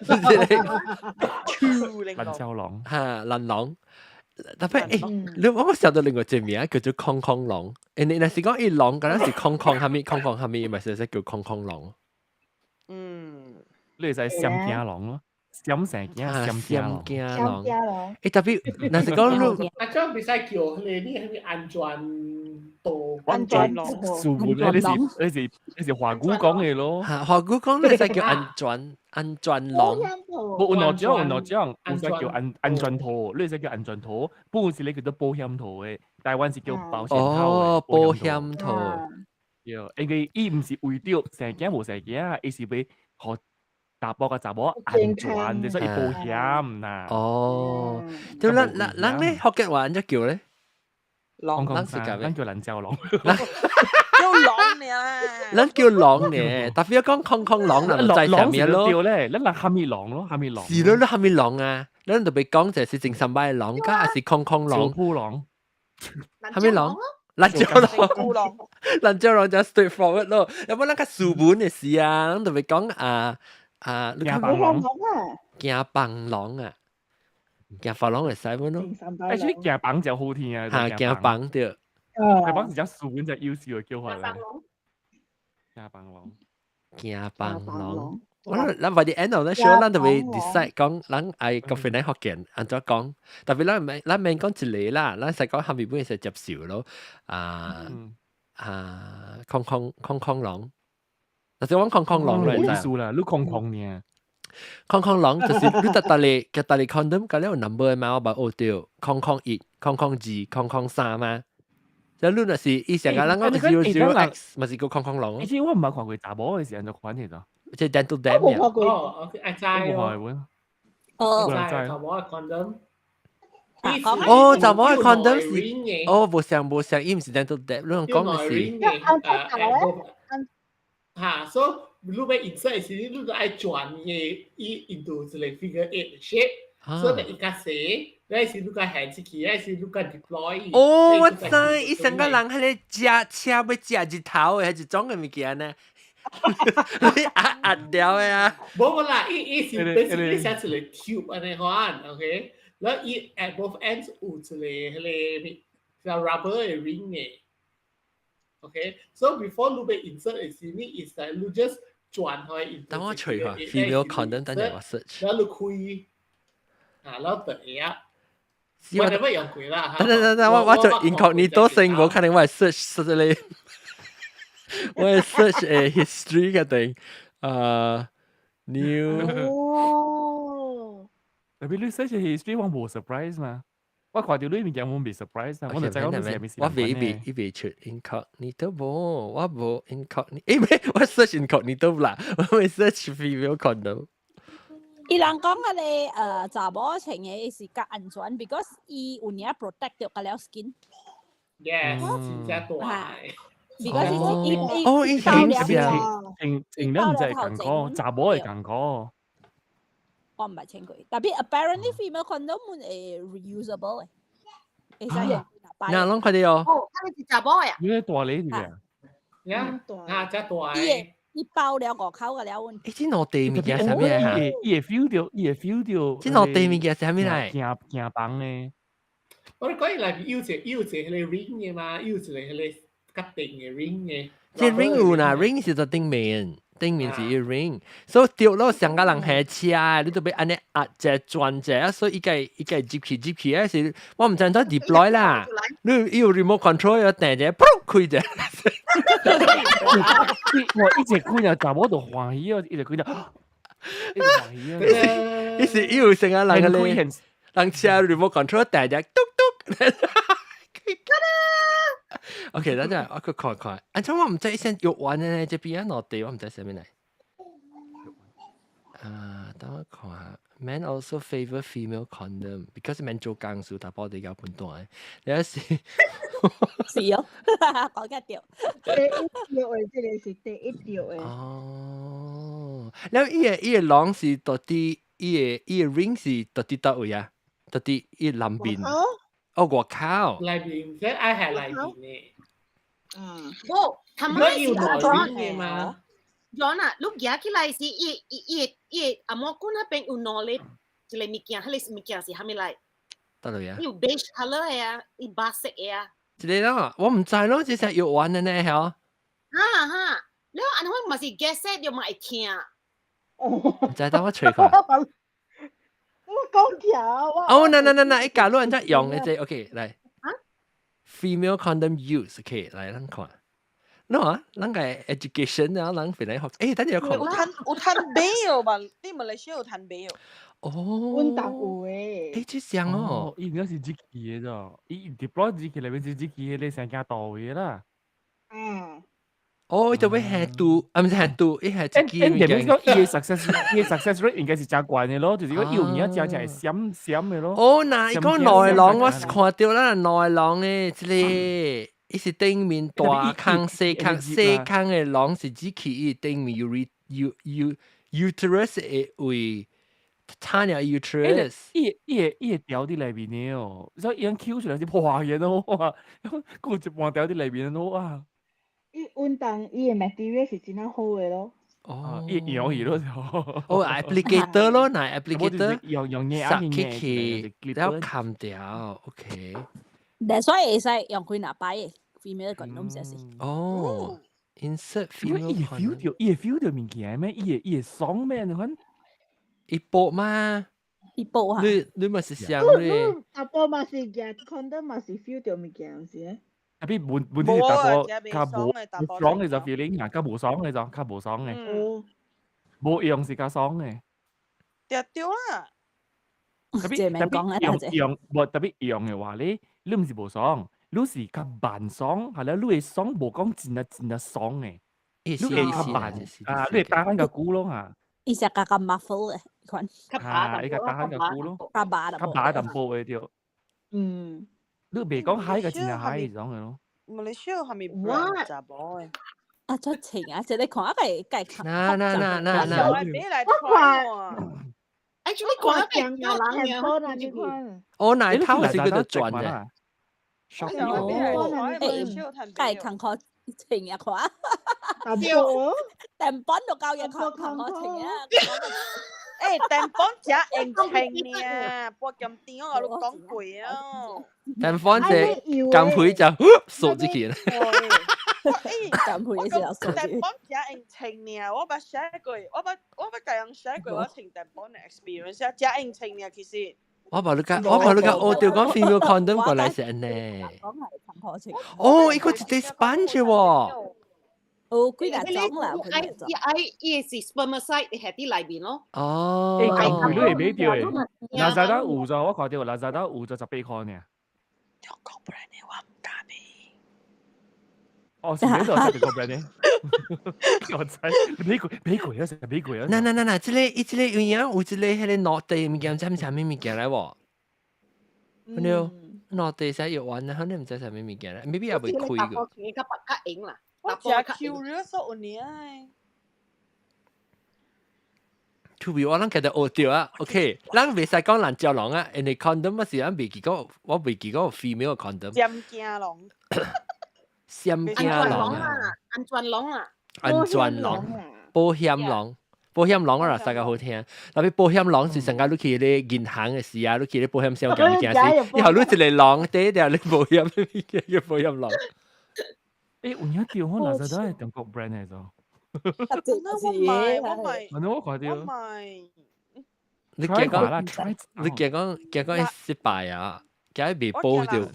毋是玲瓏，蘭椒龍，哈，蘭龍。特別欸，你我想到另外一個名叫做空空龍。欸，你若是講伊龍，敢若是空空蝦米，空空蝦米，咪是使叫空空龍。你會使閃驚龍咯，閃生囝，閃驚龍。驚龍。欸，特別若是講你，啊，這袂使叫彼個你蝦米安全套？安全數本咧，你是華語講的咯。哈，華語講你使叫安全籠。無有兩種，有兩種，有使叫安全套，你會使叫安全套，不是你叫做保險套的，台灣是叫保險套。哦，保險套。對，因為伊毋是為著生囝無生囝，伊是欲予查埔佮查某安全，所以保險啦。哦，對啦，咱咧福建話按怎叫咧？龍，咱是咱叫蘭椒龍。叫龍呢？咱叫龍呢，特別講空空龍，人知啥物咯？對咧，咱人蝦米龍咯，蝦米龍。是咯，你蝦米龍啊？咱特別講就是正三擺龍，佮還是空空龍？小鋪龍。蝦米龍？蘭椒龍。蘭椒龍就 straightforward 咯。有無咱較斯文的時啊？咱特別講啊啊，驚房龍啊，驚房龍啊，驚房龍會使無咯？欸，其實驚房就好聽啊，哈，驚房對。驚房是只斯文，只優秀的叫法咧。驚房龍，驚房龍。我咱 by the end of the show，咱就會 decide 講，咱愛個芬蘭福建按怎講。特別咱免講一個啦，咱使講蝦米本會使接受咯。啊啊，空空空空龍，但是講空空龍咧，意思啦，你空空呢？空空龍就是你逐逐個逐逐個 condom 佮了有 number 嘛，我捌學著001、002、003嘛。即你若是伊成個人講 00X，嘛是叫空空龍。而且我毋捌看過查某的是按怎款的？即 dental dam 我冇看過。哦，愛知哦。哦，查某的 condom。哦，查某的 condom 是，哦，無相無相，伊毋是 dental dam，你講的是。哈，所以你欲 insert 時，你都愛轉伊伊 into 一個 figure eight shape，所以伊較細，那時你較限出去，那時你較 deploy。哦，我知，伊成個人彼個食車欲食日頭的彼一種的物件呢。你壓壓掉的啊！無無啦，伊伊是 basically 寫一個 tube 按呢款，OK，然後伊 at both ends 有一個彼個叫 rubber 的 ring 的，OK，so before 你欲 insert 的時，你 is like 你 just 轉開 into。等我揣下 female condom，等陣我 search。然後你開，啊，然後等一下。我哋乜用過啦？等等等等，我做 incognito 先，無可能我 search 實咧。我 search history 嘅定，啊 new。哦。特別你 search history，我無 surprise 嘛。我看著你物件，我袂 surprise 啊。我就知講你是啥物事。我未未伊未出 incognito 無，我無 incognito，欸，我 search incognito 啦，我未 search female condom。伊人講嗰個查某穿的是較安全，because 伊有影 protect 著個了 skin。 Yes，真正大。 because 伊伊哦，伊包了穿穿了毋知會艱苦，查某會艱苦。我毋捌穿過，特別 apparently female condom 會 reusable 的，會使用。嗱，攏看著哦。哦，佢是查某的啊。因為大咧是咪？呀，啊，遮大。伊伊包了外口個了。欸，這兩地物件啥物啊？伊會 feel 著，伊會 feel 著。這兩地物件啥物來？驚驚房的。我講伊內面有一個有一個彼個 ring 的嘛，有一個彼個較定的 ring 的。這 ring 有啦，ring 是在頂面，頂面是一 ring，所以著咯上個人下車，你都欲按呢壓者轉者，所以伊個伊個入去入去，還是我毋知怎 deploy 啦。你有 remote control 要掟者，噗開者。我一直開就查某就歡喜哦，一直開就，一直歡喜啊。伊是伊有成個人個咧，人車 remote control 掟者，嘟嘟。OK，等陣我去看看。按怎我毋知伊先藥丸呢？這邊啊落地，我毋知啥物來。啊，等我看下。Men also favor female condom because men 做工時大波比較笨蛋。你是是哦，講得對。第一條的，這個是第一條的。哦，แล้ว伊個籠是到底伊個 ring 是到底佗位啊？到底伊南邊？哦，外口。內邊，即係係內邊嘅。嗯。無，他們是安怎嘅嘛？ John 啊，你舉起來是伊伊伊伊阿摩古那邊有兩個一個物件，彼個物件是啥物來？得啦呀。有 beige color 的啊，伊白色的啊。這個咯，我毋知咯，這是藥丸的呢，嚇。哈哈，了按呢嘛是 gas 了嘛會疼。毋知等我揣看。我講條。哦，那那那那，伊假如人家用的這，OK，來。Female condom use，OK，來咱看。喏啊，咱個 education 啊，咱本來學，欸，等陣看。有趁有趁買哦吧？佇馬來西亞有趁買哦。哦。阮當有誒。欸，這樣哦。伊應該是機器的咋？伊 deploy 機器內面是機器，彼個生件到位啦。嗯。哦，伊就欲下毒，啊，毋是下毒，伊係一支物件。講伊的 success，伊的 success rate 應該是誠懸的咯，就是講伊有影誠誠會閃閃的咯。哦，那伊講內囊，我看著啦，內囊的這個，伊是頂面大空細空細空的囊是指起伊頂面 u u u uterus 的位，差了 uterus。伊會掉佇內面的哦，所以伊搝出來是破嘅咯，哇！閣有一半掉佇內面咯，哇！伊阮當伊的 material 是真正好的咯。哦，伊用伊咯，哦，applicator 咯，那 applicator 用用捏塞起去，了冚掉，OK。但所以會使用幾若擺的 female condom 就是。哦，insert female 伊會 feel 著，伊會 feel 著物件咩？伊會爽咩？你看，伊薄嘛？伊薄啊？你嘛是想咧？查埔嘛是夾 condom 嘛是 feel 著物件，是咧？ Tapi 問題是查埔較無爽的就 feeling 啊，較無爽的就較無爽的。無用是較爽的。對對啦。 Tapi tapi 用用無 tapi 用的話咧，你毋是無爽，你是較慢爽，係啦，你會爽無講真啊真啊爽的。你會較慢啊，你會打翻較久咯嚇。伊是較較 muffle 的款。啊，伊較打翻較久咯。較麻較麻淡薄的對。嗯。你袂講嗨個真正嗨種的咯。馬來西亞係咪 brand 查某的？啊，足情啊！這你看啊，個個那那那那那，我看，哎，做咩看個人嘅？哦，奶頭是叫做轉的。哦，欸，個看可情啊看。淡薄都夠嘢看看可情啊！欸，淡薄食用清呢，半鹹甜我甲你講過啊。淡薄這減肥就瘦入去啦。減肥的時候瘦。淡薄食用清呢，我捌寫過，我捌共人寫過，我穿淡薄的 experience 啊，食用清呢，其實。我無你共學著講 female condom 過來是按呢。講係看可情。哦，伊個一個 sponge 喎。有幾若種啦，伊愛伊是 spermicide 喺佇內面咯。哦，欸，咁貴你會買著的。Lazada 有咗，我看著 Lazada 有咗18塊爾。中國 brand 的我毋敢買。哦，是買到十八個 brand 的。我知，買過買過啊，食買過啊。嗱嗱嗱嗱，這個伊這個有影有這個彼個落地物件，知毋啥物物件來無？對，落地使藥丸啊，可能毋知啥物物件咧，maybe 也未開過。較白較用啦。我真 curious 有爾。 To be 我攏記得學著啊，OK，咱袂使講人招狼啊，因為 condom 乜事咱未記講，我未記講 female condom。閃驚狼。閃驚狼啊！安全狼啊！安全狼，保險狼，保險狼啊，大家好聽。特別保險狼是上個你去咧銀行的時啊，你去咧保險箱物件時，以後你一個狼綴著你保險物件叫保險狼。欸，有影對，我 Lazada 係中國 brand 來做。我買，我買，我看著。我買。你驚講，你驚講驚講失敗啊？驚未保著。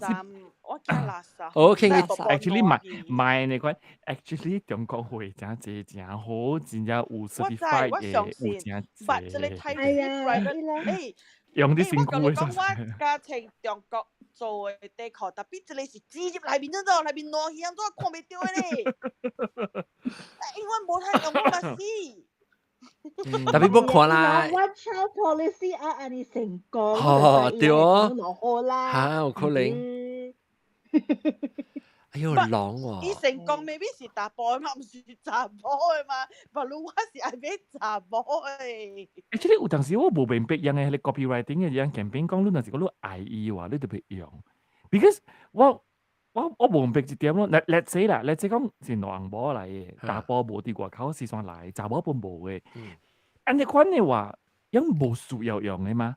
我驚垃圾。我傾 actually 賣賣那款，actually 中國貨真濟真好，真正有 certified 的，有真濟。這個太 private，欸，用啲辛苦的。我講我家穿中國做的底褲，tapi 這個是直接內面怎做，內面爛去，按怎看袂著的咧？因為無太用我嘛死。 Tapi 無看啦。 One child policy 啊，按呢成功。哦，對哦。好啦。嚇，有可能。哎喲，狼喎！伊成功 maybe 是查埔的嘛，毋是查某的嘛。不如我是愛買查某的。欸，這個有當時我無明白，樣的彼個 copywriting 的樣 campaign 講，你若是講你愛伊話，你就欲用。Because 我無明白一點咯。Let's say 啦，let's say 講是兩翁某來的，查埔無佇外口四川來，查某本無的。按呢款的話，樣無需要用的嗎？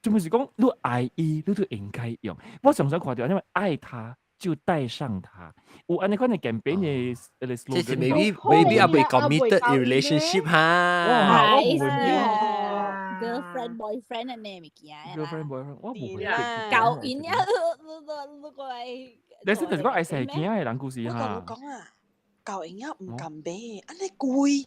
就是講你愛伊，你就應該用。我常常看著，因為愛他就戴上它。有按呢款的 campaign 的那個這是 slogan。 maybe 猶未 committed in relationship 哈。我無係 girlfriend boyfriend 按呢物件啦。 girlfriend boyfriend，我無會。交因啊，你過來。你是就是講愛生囝的人故事我哈。共你講啊，舊嬰仔毋敢買，按呢貴。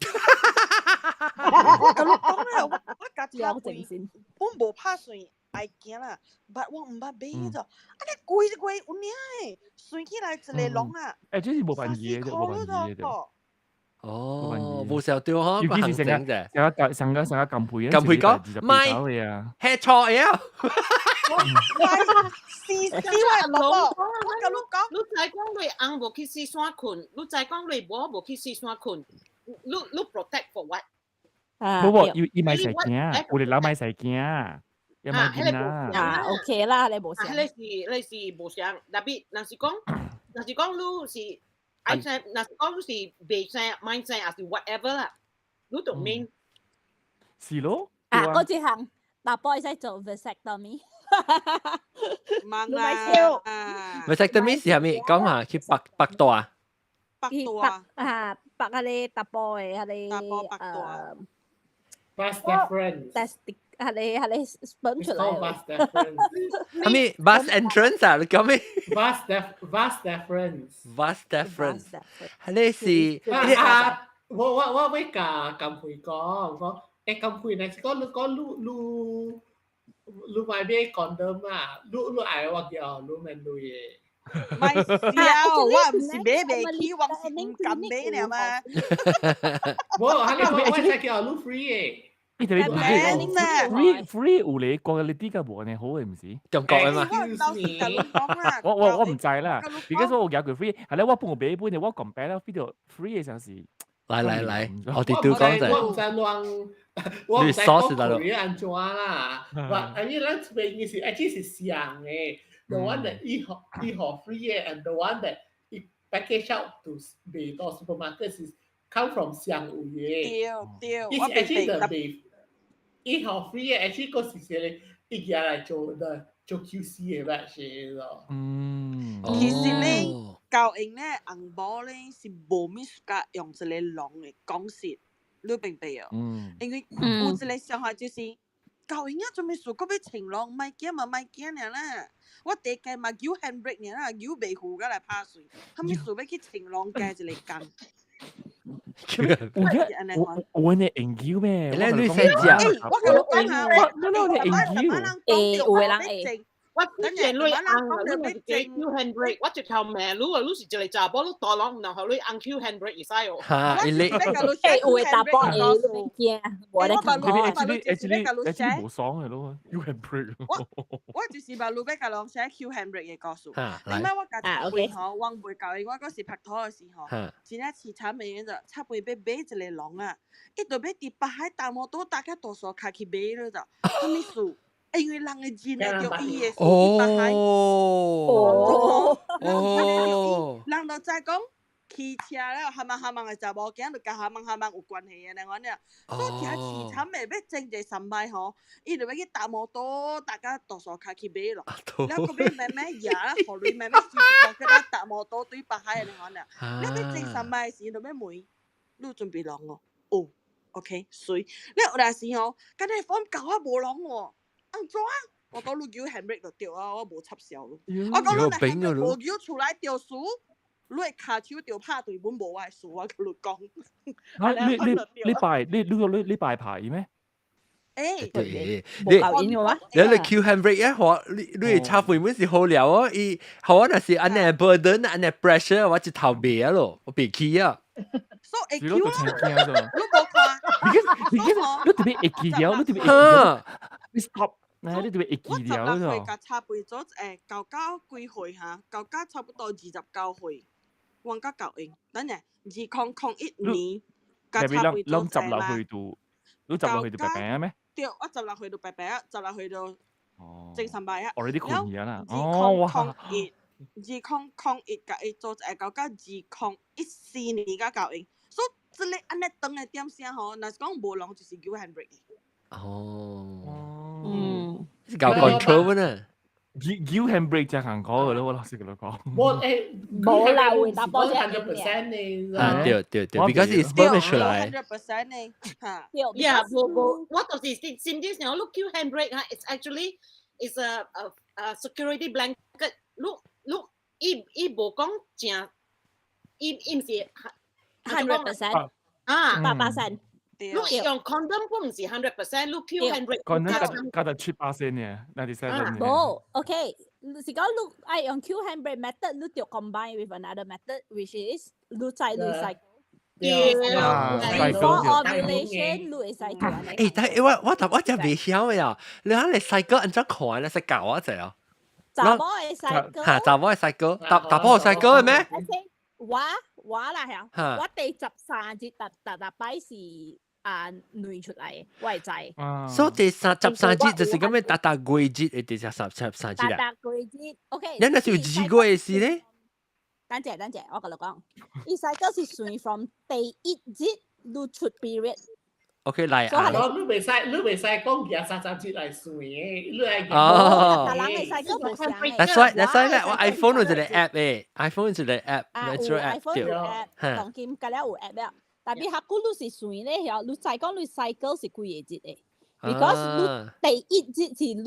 我共你講啊，我家了靜先。我無拍算愛驚啦，but 我毋捌買咗，按呢貴一貴有影的，算起來一个籠啊。欸，這是無便宜的，無便宜的。哦，無少對嗬，尤其是成個成個成個成個金配，金配講，唔係，係錯嘢。是是我寶寶，我共你講，你知講你翁無去四山睏，你知講你某無去四山睏，你 protect for what？無無，伊伊買細驚，有的人買細驚，伊買囡仔。啊，OK 啦，你無相。你是你是無相，特別若是講你是愛生，若是講你是袂生、莫生，還是 whatever 啦，你就免。是咯。啊，嗰一項，查埔會使做 vasectomy。忙啊！vasectomy 是啥物？講下去拔拔大。拔大啊，拔彼个查埔的彼个 Vas deferens。 Testic 彼个 sperm 出來。 Vas deferens。啥物 vas entrance 啊？你講咩？Vas def vas deferens。 Vas deferens。彼个是。啊！我欲共金佩講講，欸金佩若是講你講你買買 condom 啊？你愛我叫你免鐳的。莫笑，我毋是買袂起，我是毋敢買爾嘛。無，係啦，我才叫你 free 的。你哋你 free free 有咧 quality 較無按呢好的毋是？中國的嘛？我毋知啦，because 我有舉過 free，係咧我幫我買本的，我 compare 了 feel 到 free 的時候是。來來來，我哋都講者。我毋知亂，我毋知講 Korea 按怎啦。But I mean，咱這邊是 actually 是相的。The one that 伊予 free 的，and the one that 伊 package out to 賣到 supermarket 是 come from 相位的。對對，伊是 actually the 賣伊予 free 的，actually 閣是一个伊舉來做的做 QC 的 batch 咯。其實咧，舊應咧，翁某咧是無物佮用一個籠的講實，你明白哦？因為有一個想法就是，舊應啊，做咩事閣欲穿籠，莫驚嘛莫驚爾啦。我第家嘛扭 handbrake 爾啦，扭袂赴佮來拍碎，啥物事欲去穿籠加一個工？有影有有按呢研究咩？你你先食。我共你講啊，我我有研究。會有的人會。我之前你翁你是叫 handbrake，我直頭罵你啊！你是一個查某，你大籠然後你翁 Q handbrake 會使哦。哈，伊你欸，有的查埔會驚，無咧講。 actually 無爽的咯，Q handbrake。我就是把路欲共人寫 Q handbrake 的故事。點解我家己會吼，我袂教伊，我閣是拍拖的時候，真正凄慘的樣就插杯欲買一個籠啊，伊就欲佇北海搭摩托搭較大數跤去買了就，啥物事？因為人的認會著伊的是佇北海。哦。人就知講騎車了，冚唪冚唪的查某囝就佮冚唪冚唪有關係的，那款爾。所以誠凄慘的，欲整一個三擺吼，伊就欲去搭摩托，搭甲大數跤去買咯。了閣欲慢慢贏，予鐳慢慢收一個，閣搭摩托對北海的那款爾。了欲整三擺時，就欲問，你有準備籠無？有，OK，媠。了有當時吼，敢若 form 舊啊無籠喎。按怎？我講你叫 handbrake 就對啊，我無插銷咯。我講你若 handbrake 無叫出來著輸，你的跤手著拍斷，阮無我的事，我共你講。啊，你拜你你你你拜牌咩？欸，對，你你 Q handbrake 啊，我你插背本是好料哦，伊好我若是按呢 burden 按呢 pressure，我一頭袂啊咯，我袂起啊。所以會 Q 咯，你無看。你特別會記了，你特別會記了，你 stop。你特別會記了。我16歲共差不多誒，到到幾歲哈？到到差不多29歲，我甲舊應。等下，2001年，共差不多攏16歲就，你十六歲就白白咩？對，我十六歲就白白啊，十六歲就前三擺啊。 already 困去啦。二哦，空哇！空一，2001共伊做一個到2014年才交應，所以這個按呢長的點聲吼，若是講無攏就是叫 handbrake。哦，嗯，是搞 control 呢？叫 handbrake 真行講嘅咯，我老實同你講。我誒，冇啦，回答波啫。 100% 呢。啊，對對對，because it's sperm 出來。 100% 呢，嚇。 Yeah，無無，我就是甚至想你叫 handbrake 啊，it's actually is a security blanket。你你伊伊無講正，伊伊毋是 100% 啊，100%。你用 condom 不毋是 100%，你叫 handbrake。 condom 加加7%呢，97 呢。無，OK，是講你愛用 Q handbrake method，你就 combine with another method，which is 你再你 cycle。 Before ovulation，你會使做。誒，但係我我我真未曉嘅呀，你睇你細個按怎看咧？識教我一陣啊。查某的 cycle。嚇，查某的 cycle，查查某的 cycle 係咩？我我啦嚇，我第13日逐逐逐擺是啊卵出來，我會知。所以第三13日就是咁樣，逐逐月節的第13日啦。逐逐月節，OK。你若是有2個月時咧？等陣等陣，我共你講，伊 cycle 是算 from 第一日你出 period。 OK，來啊！你袂使，你袂使講20、30日來算的，你愛哦。逐人的 cycle 無相的。 That's why 咧，我 iPhone 有一個 app 誒，iPhone 有一個 app，啊，有 iPhone 有 app，當今甲了有 app 了。但係較久你是算咧，曉你知講你 cycle 是幾個日的，because 你第一日是你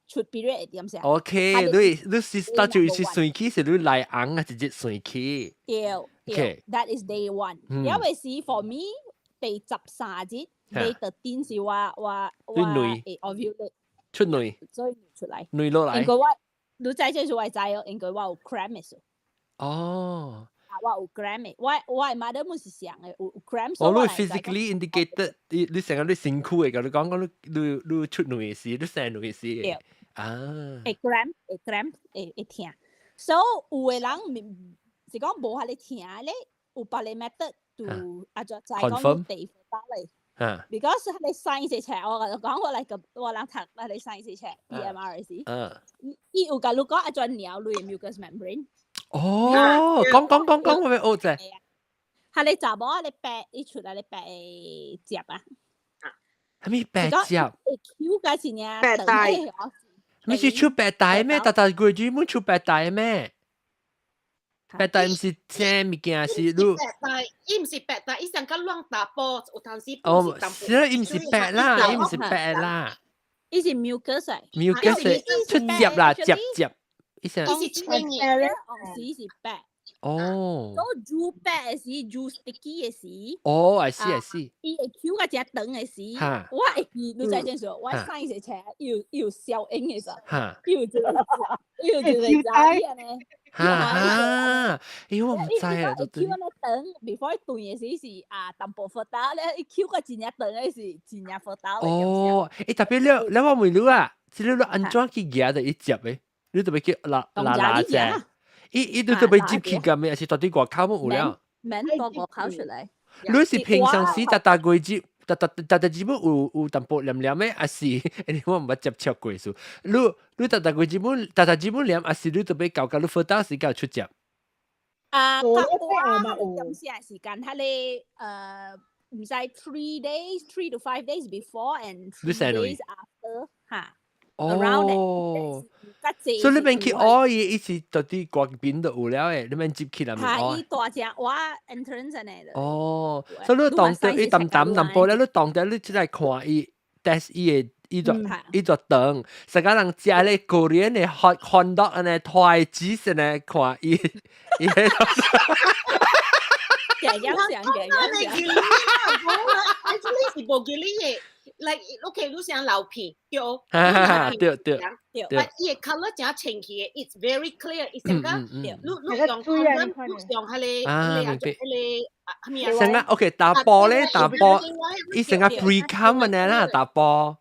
出 period 的點先。 OK，你你是到就是算起是你來紅啊，一日算起。對對，That is day one。因為是 for me 第13日，day 13 是我我我會 ovulate 出卵，所以出來，卵落來。應該我你知這是我知哦，應該我有 cramp 的。哦。啊，我有 cramp 的，我我的 mother 本是上的，有 cramp。哦，你 physically indicated，你你成個你身軀的，共你講講你你你出卵的時，你生卵的時。對。啊。會 cramp 會 cramp 會會疼，所以有的人是講無遐爾疼咧，有別個 method 就啊就知講你地方嚟。Because 佢哋 science 冊，我共你講，我來個我人讀佢哋 science 冊 PMR 時，伊有共你講啊，怎尿你 mucous membrane。哦，講講講講，我欲學者。係你查某啊，你白伊出來你白汁啊。啥物白汁？會 Q 個是爾白帶。你是出白帶咩？逐逐月專門出白帶咩？白帶毋是正物件，是你。白帶，伊毋是白帶，伊上較亂打波，有當時。哦，是啦，伊毋是白啦，伊毋是白啦。伊是 mucus。 mucus 出汁啦，汁汁。伊是。伊是青的，是是白。哦。都煮白的時，煮 sticky 的時。哦，I see I see。伊會 Q 個只長的時，我會記，你知影說，我上一次有有消音的時，有一個有一個查伊按呢。哈哈，咦我毋知啊，都 Q 按呢長，before 斷的時是啊淡薄 fertile 咧，伊 Q 個真正長的是真正 fertile。哦，欸特別了，了我問你啊，這個你按怎去舉的伊接的？你特別去拉拉拉者？伊伊都特別接去㗎咩？還是到底外口冇有了？免到外口出來。你是平常時逐逐月接，逐逐逐逐日本有有淡薄黏黏的，還是因為我毋捌接觸過數？你你逐逐月日本，逐逐日本黏，還是你特別搞到你 fertile 時間出接？啊，較我點時時間，佢哋毋知 3 days, 3 to 5 days before and 3 days after 嚇。哦，所以你免去學伊，伊是到底外邊就有了的，你免接起來。嚇，伊大隻我 entrance 呢。哦，所以你當地伊淡淡淡薄咧，你當地你出來看伊，test 伊的伊就伊就長，成個人食咧 Korean 的 hot hot dog 按呢拖紙先來看伊，伊彼個。嘅樣想嘅樣想。 Actually 是無記你的。like OK，你想流片對，對對對，但伊的 colour 誠清氣的，it's very clear，伊成個你你用 condom，你用彼個彼個彼個啊咩啊？成個 OK 打波咧，打波，伊成個 pre cum 按呢啦，打波。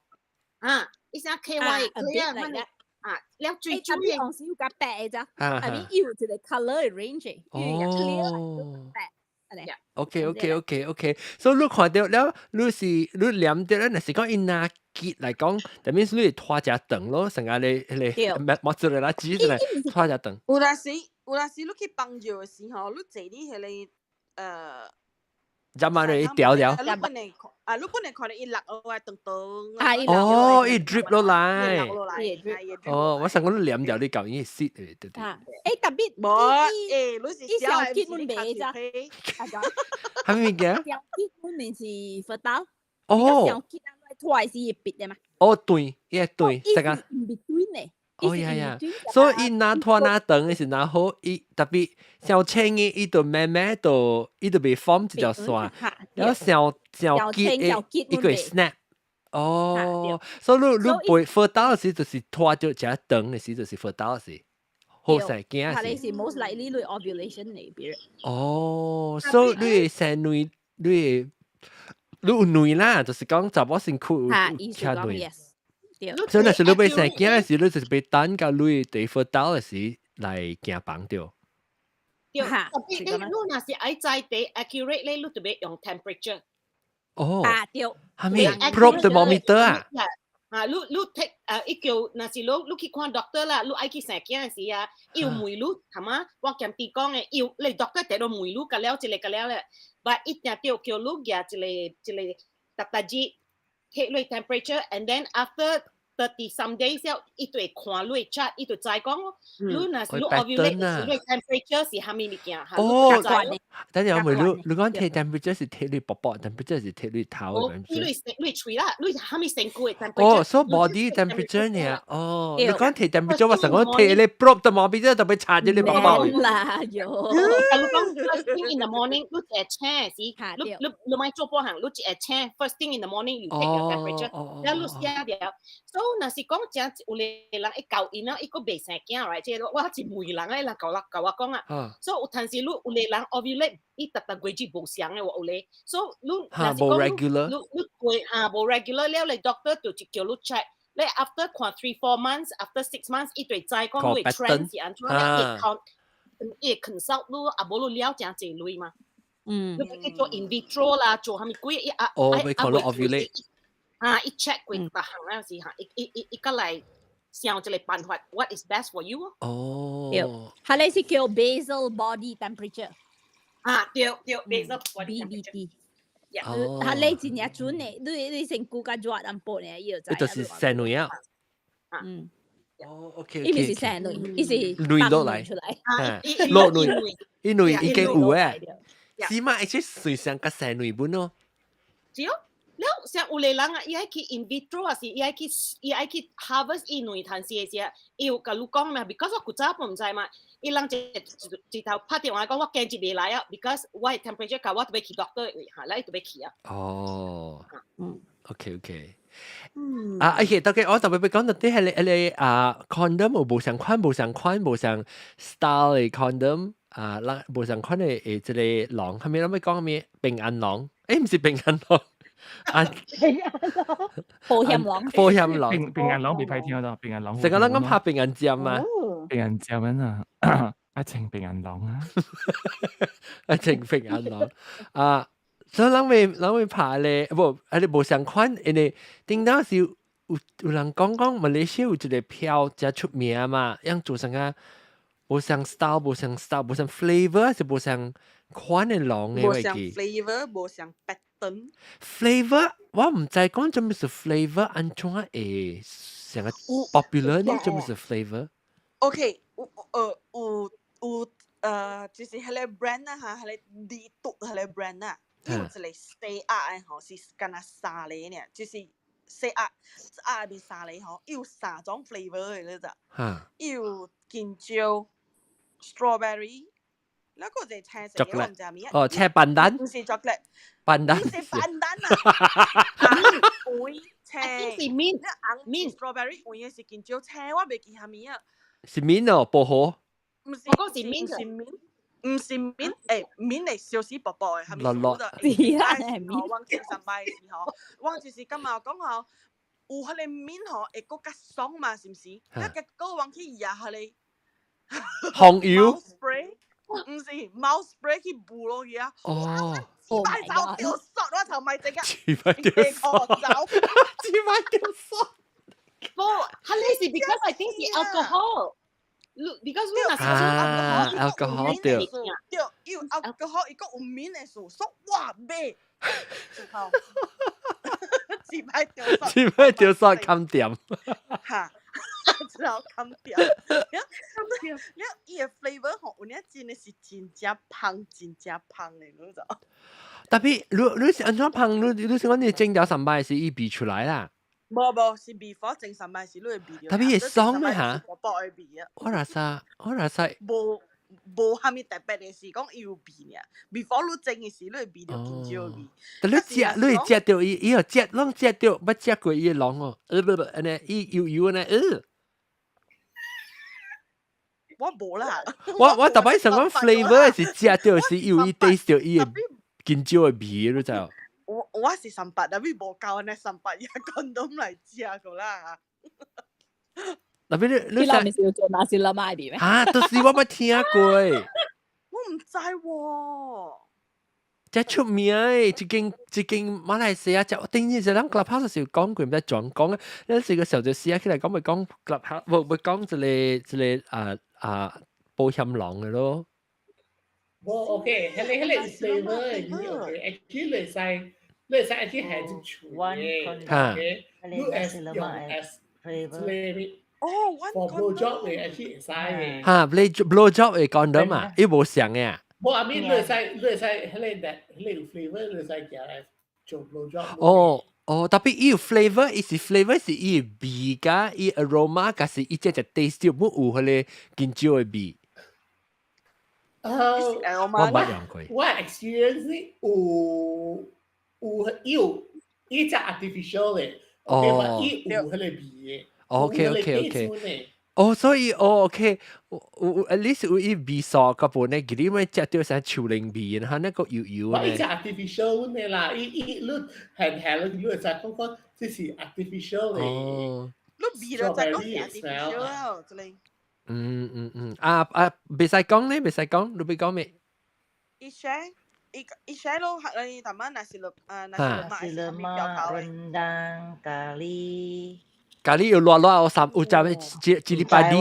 啊，伊成 KY clear 乜啊，了最主要。當時有較白的咋，I mean 有一個 colour range，有 clear 白。OK，所以你看著了，你是你黏著咧，若是講伊若結來講，that means 你會拖誠長咯，成個你迄個莫做啦，紙嚟拖誠長。有陣時你去幫助的時候，你坐佇彼個入埋你掉掉。你本來啊，你本來看著伊落落來長長。啊，伊哦，伊 drip 落來。落來。哦，我想講你黏掉你舊已經濕的，對對。啊，欸，特別無，欸，你是伊小結滿袂咋？係咪物件？小結滿面是 fertile。哦。小結啊，拖是會別的嘛？哦，對，伊會對，這個。 in between 呢。哦呀呀，所以伊若拖若長的是若好，伊特別傷清的，伊就慢慢就伊就袂 form 一條線，然後傷傷結的，伊個會 snap。哦，所以你你背 fertile 時就是拖著誠長的時，就是 fertile 時，好生囝時。是 most likely 你 ovulation 的 period。哦，所以你會生卵，你會你有卵啦，就是講查某身軀有徛卵。所以若是你欲生囝的時，你就是欲等到你第 fertile 的時來行房著。對，特別你你若是愛知第 accurate 咧，你就欲用 temperature。哦。啊對。係咪 probe thermometer 啊？啊，你你 take 啊，伊叫若是你你去看 doctor 啦，你愛去生囝的時啊，伊有問你係嘛？我兼佇講的，伊有你 doctor 第落問你，甲了這個甲了咧，but 一定著叫你舉一個一個特特紙，take 你 temperature，and then after 30 some days 了，伊就會看你 chart，伊就知講，你若是你 ovulate，你 temperature 是啥物物件？哦，等陣我問你，你講 take temperature 是 take 你薄薄，temperature 是 take 你頭？你你喙啦，你啥物身軀的 temperature？哦，所以 body temperature 呢？哦，你講 take temperature，我想講 take 你 probe thermometer 特別查住你薄薄。啦，喲。你講 first thing in the morning，你一醒時，你你你莫做半項，你一醒 first thing in the morning you take your temperature，然後你寫掉。所以若是講真有個人會教𪜶啊，伊閣袂生囝來，這個我是問人啊，人教我教我講啊。所以有陣時你有個人 ovulate，伊逐逐月子無相的喎，有咧。所以你若是講你你過哈無 regular 了，你 doctor 就叫你 check。你 after 看 3-4 months，after 6 months，伊就會知講你 trend 是按怎，伊 count 伊會 consult 你，啊無你了誠濟鐳嘛。你去做 in vitro 啦，做啥物鬼？伊啊哦，欲看你 ovulate。啊，伊 check 過逐項了是哈，伊伊伊伊閣來想一個辦法，what is best for you？哦，對，彼个是叫 basal body temperature。啊，對對，basal body BBT。哦，彼个真正準的，你你身軀較熱淡薄呢，伊就知。就是生卵啊。嗯。哦，OK。伊毋是生卵，伊是卵落來出來。落卵，伊卵已經有誒。是嘛？而且隨上個生卵本咯。是哦。了，像有個人啊，伊愛去 in vitro 還是伊愛去 harvest 伊卵趁時的時，伊有共你講嘛，because 我古早毋知嘛，伊人一一頭拍電話講我今日袂來啊，because 我的 temperature 高，我著欲去 doctor 位哈，來著欲去啊。哦，嗯，OK。啊，而且大概我特別欲講到啲係你你啊，condom 有無相款，無相款，無相 style 的 condom 啊，咱無相款的誒，這個囊，係咪諗欲講咩平安囊？欸，毋是平安囊。啊，平安囊，保險囊，保險囊，平平安囊袂歹聽到，平安囊。成個人講拍平安針啊，平安針啊，愛穿平安囊啊，愛穿平安囊啊，所以人會人會拍咧，無，啊你無相款，因為頂當時有有人講講馬來西亞有一個票誠出名嘛，樣做成個無相 style，無相 style，無相 flavor，是無相款的囊的。無相 flavor，無相 pattern。 flavor 我毋知講做咩是 flavor，按怎會成個 popular 呢？做咩是 flavor？ OK，有有有就是彼個 brand 啊哈，彼個利毒彼個 brand 啊，有一個細盒的吼，是敢若三個爾，就是細盒盒內面三個吼，伊有三種 flavor 的，你知？伊有香蕉、strawberry，那個一個青色的，我毋知名。哦，青 pandan。毋是 chocolate。 pandan。是 pandan 啊！黃青。是 mint。紅 strawberry 黃的是香蕉，青我袂記啥物啊。是 mint 哦，薄荷。毋是，我講是 mint。是 mint，毋是 mint，欸，mint 會燒死薄薄的，係咪？落落。是啊，係 mint。我前三擺的時候，我就是感覺講吼，有彼個 mint 吼會閣較爽嘛，是毋是？啊，結果我去蜈彼個紅油。 spray，毋是， mouth spray 去補落去啊！哦，一擺走掉索，我頭咪整啊！一擺掉索，一擺掉索。不，係你是 because I think 是 alcohol。Because 我若是啊，alcohol 對，對，有 alcohol 伊閣有面的素，索哇買，一擺掉索，一擺掉索冚掂。哈，之後冚掉。了了，伊的 flavor 吼，有影真的是真正芳，真正芳的，你知？ Tapi 你你是按怎芳？你是講你整條三擺是伊味出來啦？無無，是 before 整三擺時你會味 Tapi 會爽咩嚇？我包會味啊！我哪知，我哪知。無無蝦米特別的是講伊有味爾，before 你整的時，你會味著真少味。但你食，你會食著伊，伊又食，攏食著，捌食過伊的籠哦。不不，按呢，伊油油按呢，我無啦。我逐擺想講 flavor 是食著是有伊 taste 著伊的香蕉的味，你知無？我是三八，但係無夠按呢三八也 condom 來食過啦。 Tapi 你你那毋是有做 nasi lemak 的咩？啊，都是我捌聽過。我毋知喎。這出名的，這間馬來西亞，這頂日就咱 Clubhouse 時講過，毋知轉講，咱是個時候就試起來講，咪講 Clubhouse，無無講一個啊啊保險廊的咯。無 OK，彼個 flavor 的 OK，actually 你會使 actually 係一厝的，OK，你 as 用 as 一個哦 for blow job 的 actually 會使的。哈，blow job 會講得嘛？伊無像的。無，I mean 你會使彼個有 flavor，你會使寄來做 blow job。哦哦，tapi 伊有 flavor，伊是 flavor 是伊味加伊 aroma，加是伊這隻 taste 冇有彼個香蕉的味。我捌用過。我 experience 有伊隻 artificial 的，哦，伊有彼個味的。 OK。哦，所以哦，OK，有 at least 有伊味素個本咧，佢哋咪食到成樹林味，然後那個油油咧。伊隻 artificial 的啦，伊伊你係係你你會知講講這是 artificial 的。哦。你味就知講是 artificial 啦，這裡。嗯嗯嗯，啊啊，袂使講咧，袂使講，你欲講咩？伊寫伊伊寫咯，客你淡仔 nasi lem 啊，nasi lemak rendang 咖喱。咖喱有熱熱有三有隻一一禮拜二，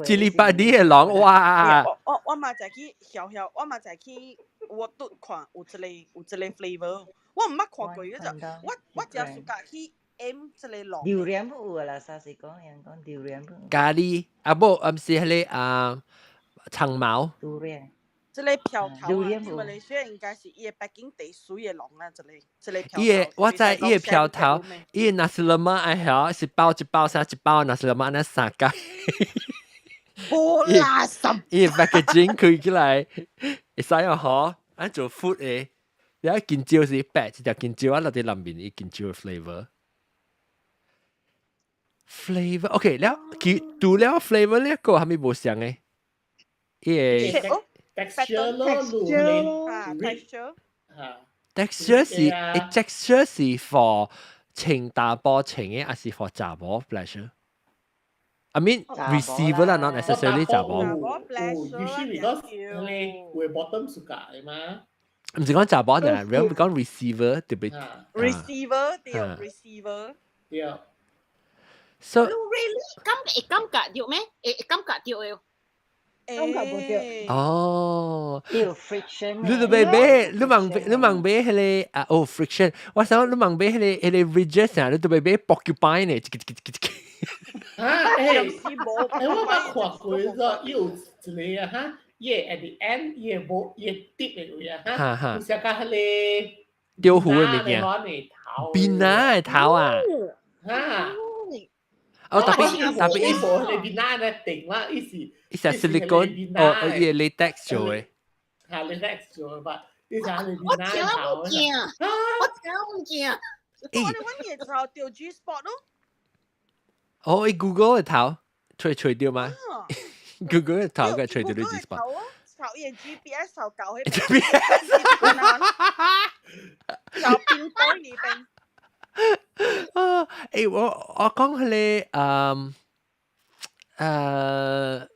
一禮拜二的人哇！我嘛就去曉曉，我嘛就去我拄看有這個 flavor，我毋捌看過，嗰就我只暑假去 M 這個籠。榴蓮不有啦，啥是講人講榴蓮不？咖喱啊，無，毋是彼個啊長毛。榴蓮。這個票頭啊，馬來西亞應該是伊個 packing 第水的籠啊，這個票頭。伊個我知伊個票頭，伊個 nasi lemak 愛曉是包一包啥一包 nasi lemak 按呢三個。無啦，什？伊個 packaging 開起來會使哦，嗬，按做 food 的，了香蕉是白一條香蕉啊，落佇內面伊香蕉的 flavor。flavor，OK，了佢除了 flavor 呢個係咪無相的？伊個。 texture 咯，texture ，texture 是 texture 是 for 穿查埔穿的，還是 for 查某 pleasure？I mean receiver 啦，not necessarily 查某。 Usually because 你會 bottom suka 的嘛。毋是講查某呢，real 講 receiver 特別。 receiver 對，receiver 對。 So really 感會感覺著咩？會感覺著的。感覺無著。哦，有 friction。你都欲買，你茫買彼個啊？哦，friction。我想你茫買彼個 ridges 啊，你都欲買 porcupine 呢？一個一個一個一個。啊，我捌看過咗，有一個啊哈，伊 at the end 伊無伊 tip 的位啊哈，有啥甲彼個雕虎的物件，邊仔的頭啊？哈。哦，tapi tapi 伊無彼個邊仔咧定啦，伊是。伊是 silicone，哦，伊係 latex 做的。係 latex 做的吧？你睇你我聽唔見，我聽唔見。我哋揾嘢就掉 G spot 咯。哦，伊 Google 的頭，揣揣著嗎？Google 的頭個揣著你 G spot。頭伊 GPS 頭搞起。 GPS。就變多呢邊。啊，我講彼個，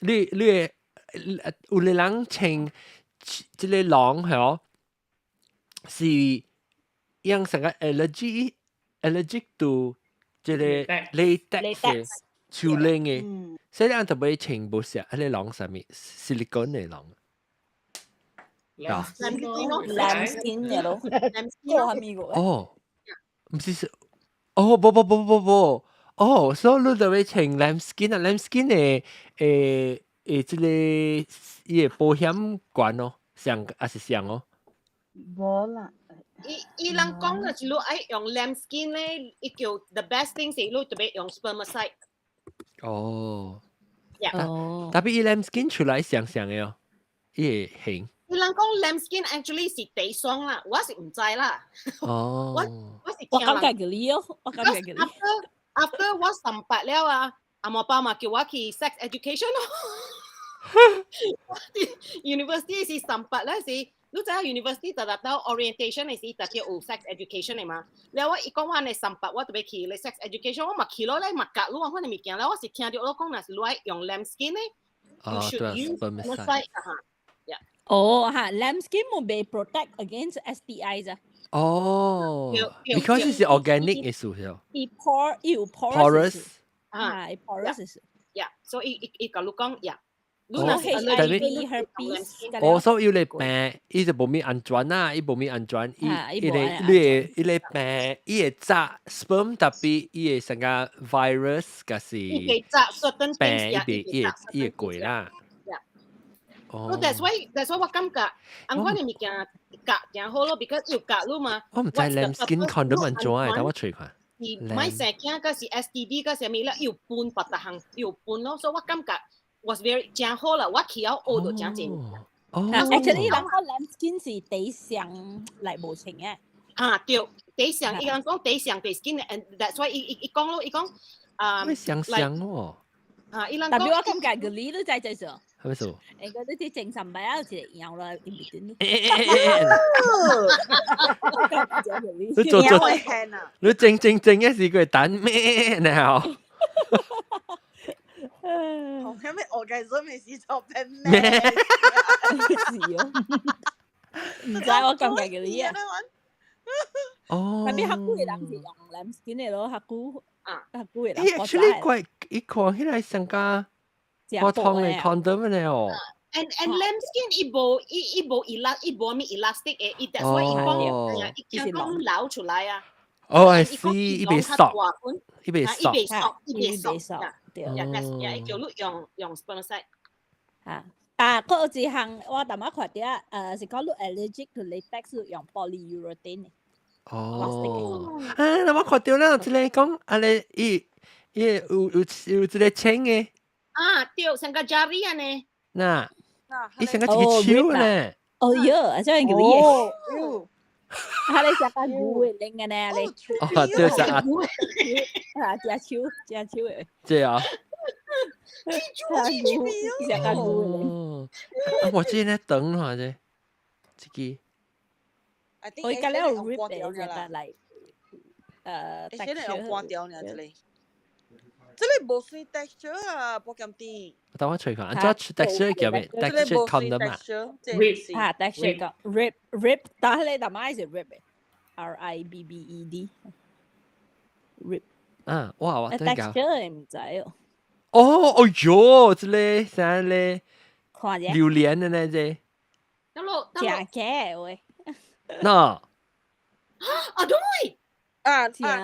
你有個人穿這個籠係是用成個 allergic to 這個 latex 樹靈嘅，所以人特別穿無食，彼個籠啥物 silicone 的籠。啊，lambskin 嘅咯，個係咪個？哦，毋是，哦，無無無無無，哦，所以你特別穿 lambskin 啊，lambskin 的誒這個伊個保險懸哦，上還是上哦？無啦。伊伊人講的是你愛用 lambskin 咧，伊叫 the best thing 是你特別用 spermicide。哦。哦。 Tapi 伊 lambskin 出來上上的哦，伊會型。伊人講 lambskin actually 是第爽啦，我是毋知啦。哦。我我是我感覺佢你哦，我感覺佢你。 After 我18了啊，阿媽爸嘛叫我去 sex education 咯。University 是18咧是，你知影 university 特特到 orientation 的時，特叫有 sex education 的嘛。了我伊講我呢18，我特別去咧 sex education，我嘛去咯咧嘛教你我款的物件咧，我是聽著我講，若是你愛用 lambskin 咧，you should use spermicide 哈。哦，哈，lambskin 冇被 protect against STI 咋？哦，because 是 organic 嘅數係。伊 pore 伊有 porous 啊，伊 porous 是。 Yeah，所以伊伊伊甲你講，yeah。哦， HIV herpes。哦，所以伊個病，伊就無咪安全啊，伊無咪安全，伊伊個你個伊個病，伊會炸 sperm tapi 伊會成個 virus 個是伊會炸 certain 病，伊會伊會伊會過啦。哦，that's why 我感覺，按款的物件教誠好咯，because 有教你嘛。我毋知 lambskin condom 按怎的，等我揣看。是莫生囝，閣是 STD，閣啥物咧，有分別逐項有分咯，所以我感覺 was very 誠好啦，我去了學到誠濟。哦，actually 人講 lambskin 是第上來無穿的。啊，對，第上伊人講第上第 skin，and that's why 伊伊伊講咯，伊講啊，咩上上哦？啊，伊人 Tapi 我感覺個你都知知做。係咪數？誒，嗰啲啲精神病有一個搖啦，in between。你做做，你正正正一時佢等咩呢？紅因為我計數未試做咩咩？是哦，毋知我感覺個你啊。哦。 Tapi 較久的人是用 lambskin 的咯，較久啊，較久的人。咦，actually 怪，伊看起來像個普通的 condom 呢哦。 And lambskin 伊無伊伊無伊無咩 elastic 的，伊 that's why 伊講，伊聽講流出來啊。哦，I see，伊袂索，伊袂索，伊袂索，伊袂索，對。呀，呀，伊叫你用用 spermicide。啊啊，閣有一項我淡仔看著，是講你 allergic to latex 用 polyurethane 的。哦，啊，那我看著啦，這個講，啊咧，伊伊有有有一個穿的。啊，對，像個 jari 按呢。那，伊像個一個手呢。哦喲，這樣個哦，喲，啊，你食個牛的拎個呢？你。哦，對，食啊。啊，食手，食手的。這啊。食牛，食個牛的拎。啊，我這咧長下這，這個。我而家咧有 rib 的，這個來，現在有關掉呢，這裡。這裡無算 texture 啊，保險啲。等我揣看，按怎 texture 叫咩？texture condom 啊。 Rib 啊，texture 個 rib rib，但係你大媽是 rib R I B B E D rib。啊，哇哇， texture 毋知哦。哦，哦喲，這個啥咧？看者。榴蓮的呢這。得咯，食假喂。喏。啊，對。啊啊，食假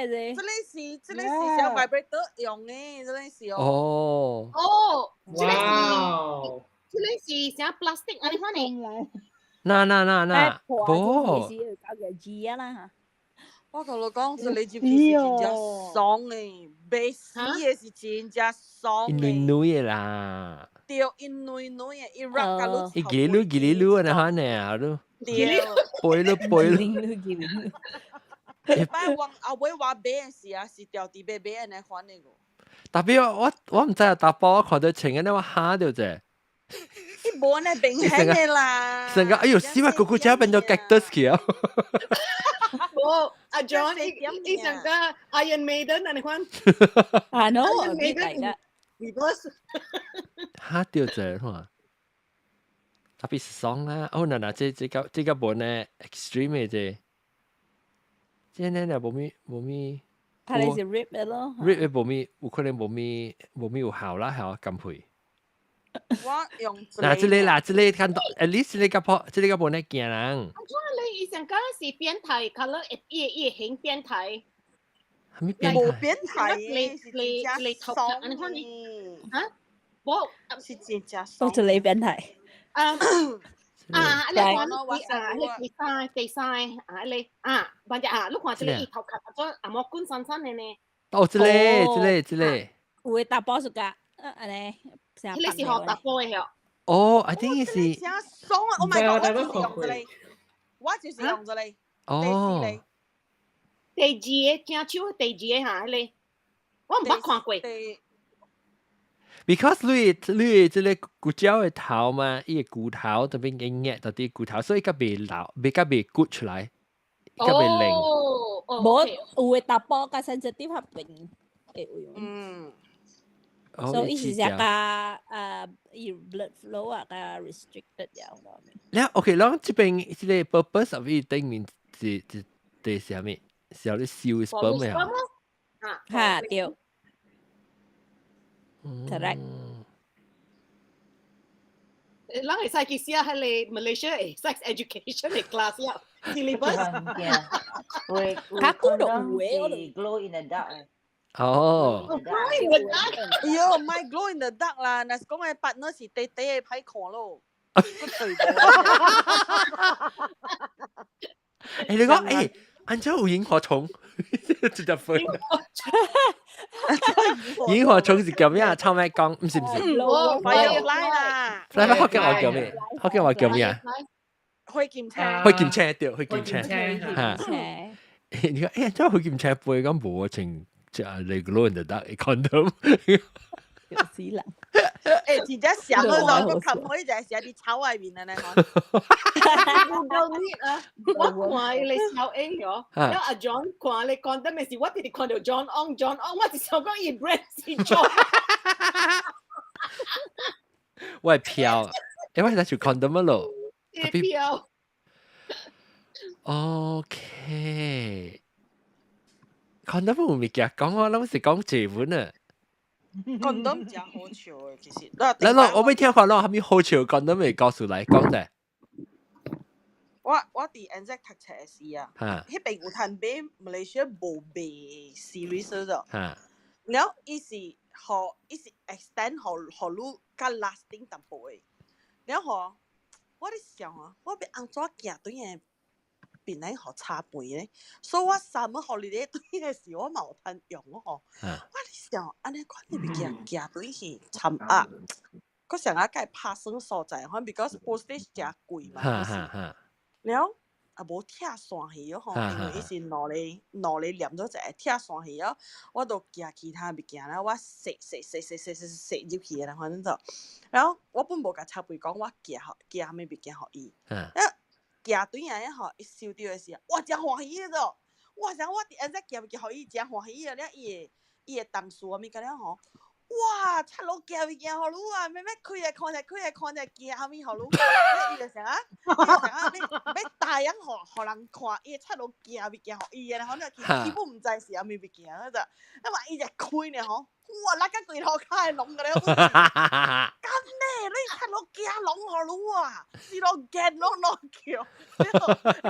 的。這裡是這裡是小 vibrator 用的，這裡是哦。哦。哦，這裡是，這裡是啥 plastic 啊？你看你。那那那那，無。是搞個字啊啦。我同你講，這裡就其實真正爽的，袂死的是真正爽的。伊軟軟的啦。對，伊軟軟的，伊軟甲你。伊叽嚕叽哩嚕啊，那呢啊，嚕。對。背嚕背嚕。禮拜我後尾我買的時啊，是掉佇買買按呢款的個。 Tapi 我毋知啊，查埔我看到穿的我嚇著者。伊無按呢明顯的啦。成個哎呦，死我姑姑姐變做 cactus 去啊！無，阿 John 伊伊成個 Iron Maiden 按呢款。啊，no， Iron Maiden。reverse。嚇掉這看，特別爽啦！哦，嗱嗱，這個無呢 extreme 的這，這呢若無咪無咪，係你是 rip 的咯，rip 的無咪有可能無咪有效啦，係減肥。我用嗱，這個啦，這個看到，at least 這個破，這個無呢驚人。啊，你以前講是變態，可能會伊會型變態。係咪變無變態，你你頭你看你啊，無是真正爽。都是你變態。啊啊！你看啊，你第三啊，你啊，反正啊，你看這個伊頭殼做阿毛棍散散的呢。哦，這個這個這個。有的查埔是甲，按呢。彼個是予查埔的喲。哦，I think 是。真爽啊！Oh my god！我就是用這個，我就是用這個。哦。第二個正手第二個哈，彼個我毋捌看過。 Because 你這個骨膠的頭嘛，伊個骨頭特別硬硬，到啲骨頭，所以較袂老，袂較袂骨出來，較袂靈。無有的查埔較 sensitive 較平會有。所以是只較伊 blood flow 啊較 restricted 了。了 OK，咱這邊這個 purpose of 伊頂面是是啥物？是要你收 sperm 的啊？哈對。Correct。人會使去寫彼個 Malaysia 的 sex education 的 class 了，syllabus。會較久就有的，我是 glow in the dark。哦。 glow in the dark。哎喲，唔係 glow in the dark 啦，若是講的 partner 是短短的歹看咯。對。欸，你講欸，按怎有螢火蟲？直接分。螢火蟲是叫咩啊？臭咩講？毋是毋是。 Firefly 啦。 Fly 福建話叫咩？福建話叫咩啊？火劍車。火劍車對，火劍車。嚇。你講欸，怎火劍車飛敢無穿這你 glow in the dark condom？死人！欸，真正想嗰陣，我琴可以就係寫佇草外面啊，你看。 Google Meet 啊，我看伊個小英喲，了阿 John 看你講得咪是，我直直看到 John Ong John Ong，我就想講伊 brand 是 John。我係飄，欸，我係做 condom 咯。會飄。 OK。condom 有物件講我攏是講這文啊。 condom 真好笑的，其實。來來，我欲聽看咯，啥物好笑 condom 會告訴來講者。我佇 NZ 讀冊的時啊，彼邊有通買 Malaysia 無賣 series 咗。了伊是予伊是 extend 予予你較 lasting 淡薄的。了吼，我咧想啊，我欲按怎寄轉來檳榔予炒飯咧？所以我 summer holiday 轉來時，我嘛有通用吼。我咧想，按呢款的物件寄轉去參壓，閣上啊該拍算所在，反 because postage 誠貴嘛。了啊無拆線去吼，因為伊是兩個連做一個拆線去了，我就寄其他物件啦，我踅踅踅踅踅踅踅入去啦，反正就，然後我本無共插肥講，我寄予寄啥物物件予伊，啊寄轉來吼，伊收著的時候，哇，誠歡喜的咾，我想我佇按怎寄物件予伊，誠歡喜的了，伊的同事啥物甲了吼。哇！七佬寄物件予你啊，欲欲開來看者，開來看者，寄啥物予你？伊就想啊，伊就想啊，欲欲大樣予人看，伊七佬寄物件予伊的，反正伊本毋知是啥物物件，嗰就，啊嘛伊就開呢吼，哇！甩甲規頭跤會攏個了，敢呢？你七佬寄攏予你啊？是咯，見攏攏叫，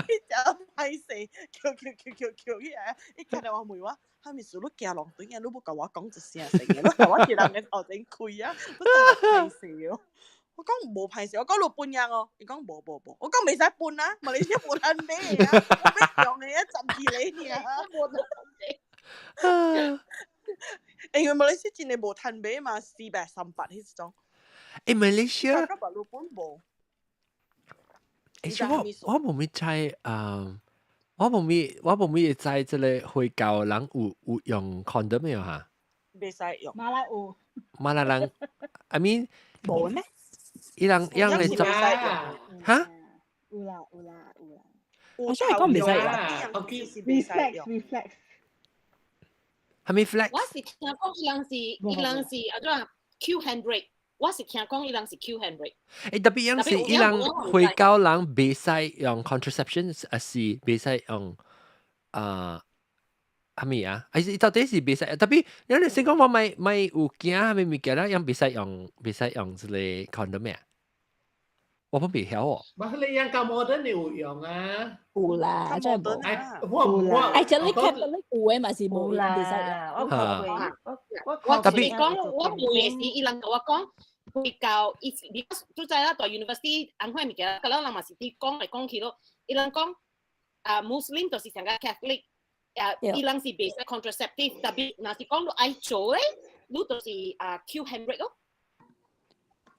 伊就歹勢，叫叫叫叫叫起來，伊今日我問我。啥物事你寄攏轉來，你無共我講一聲先嘅，你共我一人的頭前開啊，你真係歹勢哦。我講無歹勢，我講你分樣哦，伊講無無無，我講袂使分啊，馬來西亞無通買啊，我欲用的啊，十二個爾，無通買。因為馬來西亞真的無通買嘛，400 300彼種。欸，馬來西亞。我日本無。欸，我無物知啊。我無物會知這个回教人有用 condom 沒有哈？袂使用。馬來有。馬來人，I mean 無咩？伊人來做哈？有啦有啦有啦。我真係講袂使用。 Reflex reflex。係咪 flex？我是聽講伊人是按怎 Q handbrake，我是聽講伊人是 Q handbrake。欸，特別樣是伊人回教人袂使用 contraception，還是袂使用啊？啥物啊？還是到底是袂使？特別你先講我買買有驚啥物物件啦，樣袂使用這個 condom 啊？我本袂曉哦。嘛，你樣較 modern 你有用啊？有啦，真係無。哎，我我哎，就你 Catholic 有的嘛是無有啦，我看過，我我特別講，我問的時，伊人共我講，比較伊，because 都知啦，大 university 按款物件，個人嘛是佇講來講去咯。伊人講啊，Muslim 就是上個 Catholic，啊，伊人是袂使 contraceptive，特別若是講你愛做咧，你就是啊 Q handbrake 咯。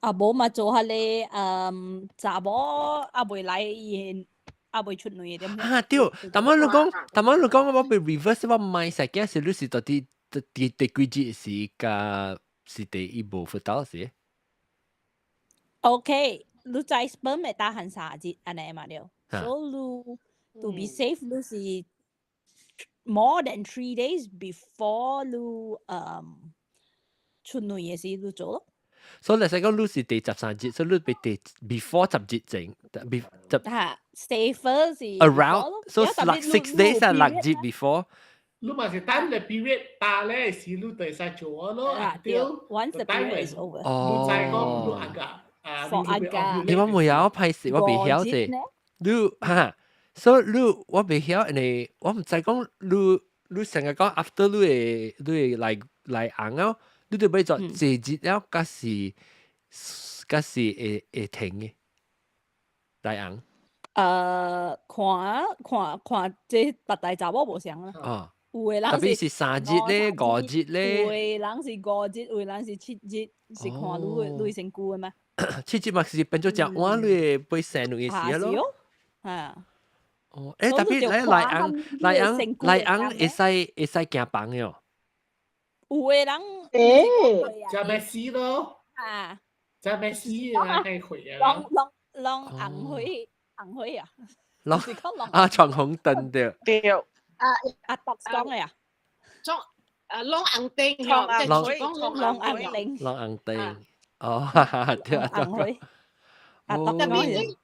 啊，無嘛做彼个，嗯，查某猶未來伊猶未出卵的點。啊對，但我你講，但我你講我被 reverse 我 mindset，驚是你是到底第第幾節是甲是第一無輔導是？OK，你知 sperm 會打限3日，按呢嘛對。所以你 to be safe，你是 more than 3 days before 你出卵的時你做咯。所以你使講你是第13日，所以你被第 before 10日前，be 十嚇，safer 是 around，所以 like 6 days 啊，6日 before。你嘛是等你 period 到咧時，你就會使做咯。對，once the period is over。哦。你知講你阿個啊， for 阿個。你我沒有歹勢，我袂曉者。你哈，所以你我袂曉，因為我毋知講你你成日講 after 你會來來紅了。你就欲做這日了，才是才是會會停的來紅。看看看，這逐大查某無相啦。哦。有的人特別是3日咧、5日咧。有的人是5日，有的人是7日，是看你的你身軀的嗎？ 7日嘛是變做誠晚，你會被生卵的時咯。啊。哦，欸，特別來來紅來紅來紅會使會使行房的哦。有的人欸，食咩死咯？啊，食咩死啊？係會啊！攏攏攏紅火紅火啊！攏啊，闖紅燈對。對。啊阿獨講的啊，創啊攏紅燈，紅攏攏紅燈，攏紅燈。哦，哈哈，對啊，紅火。阿獨特別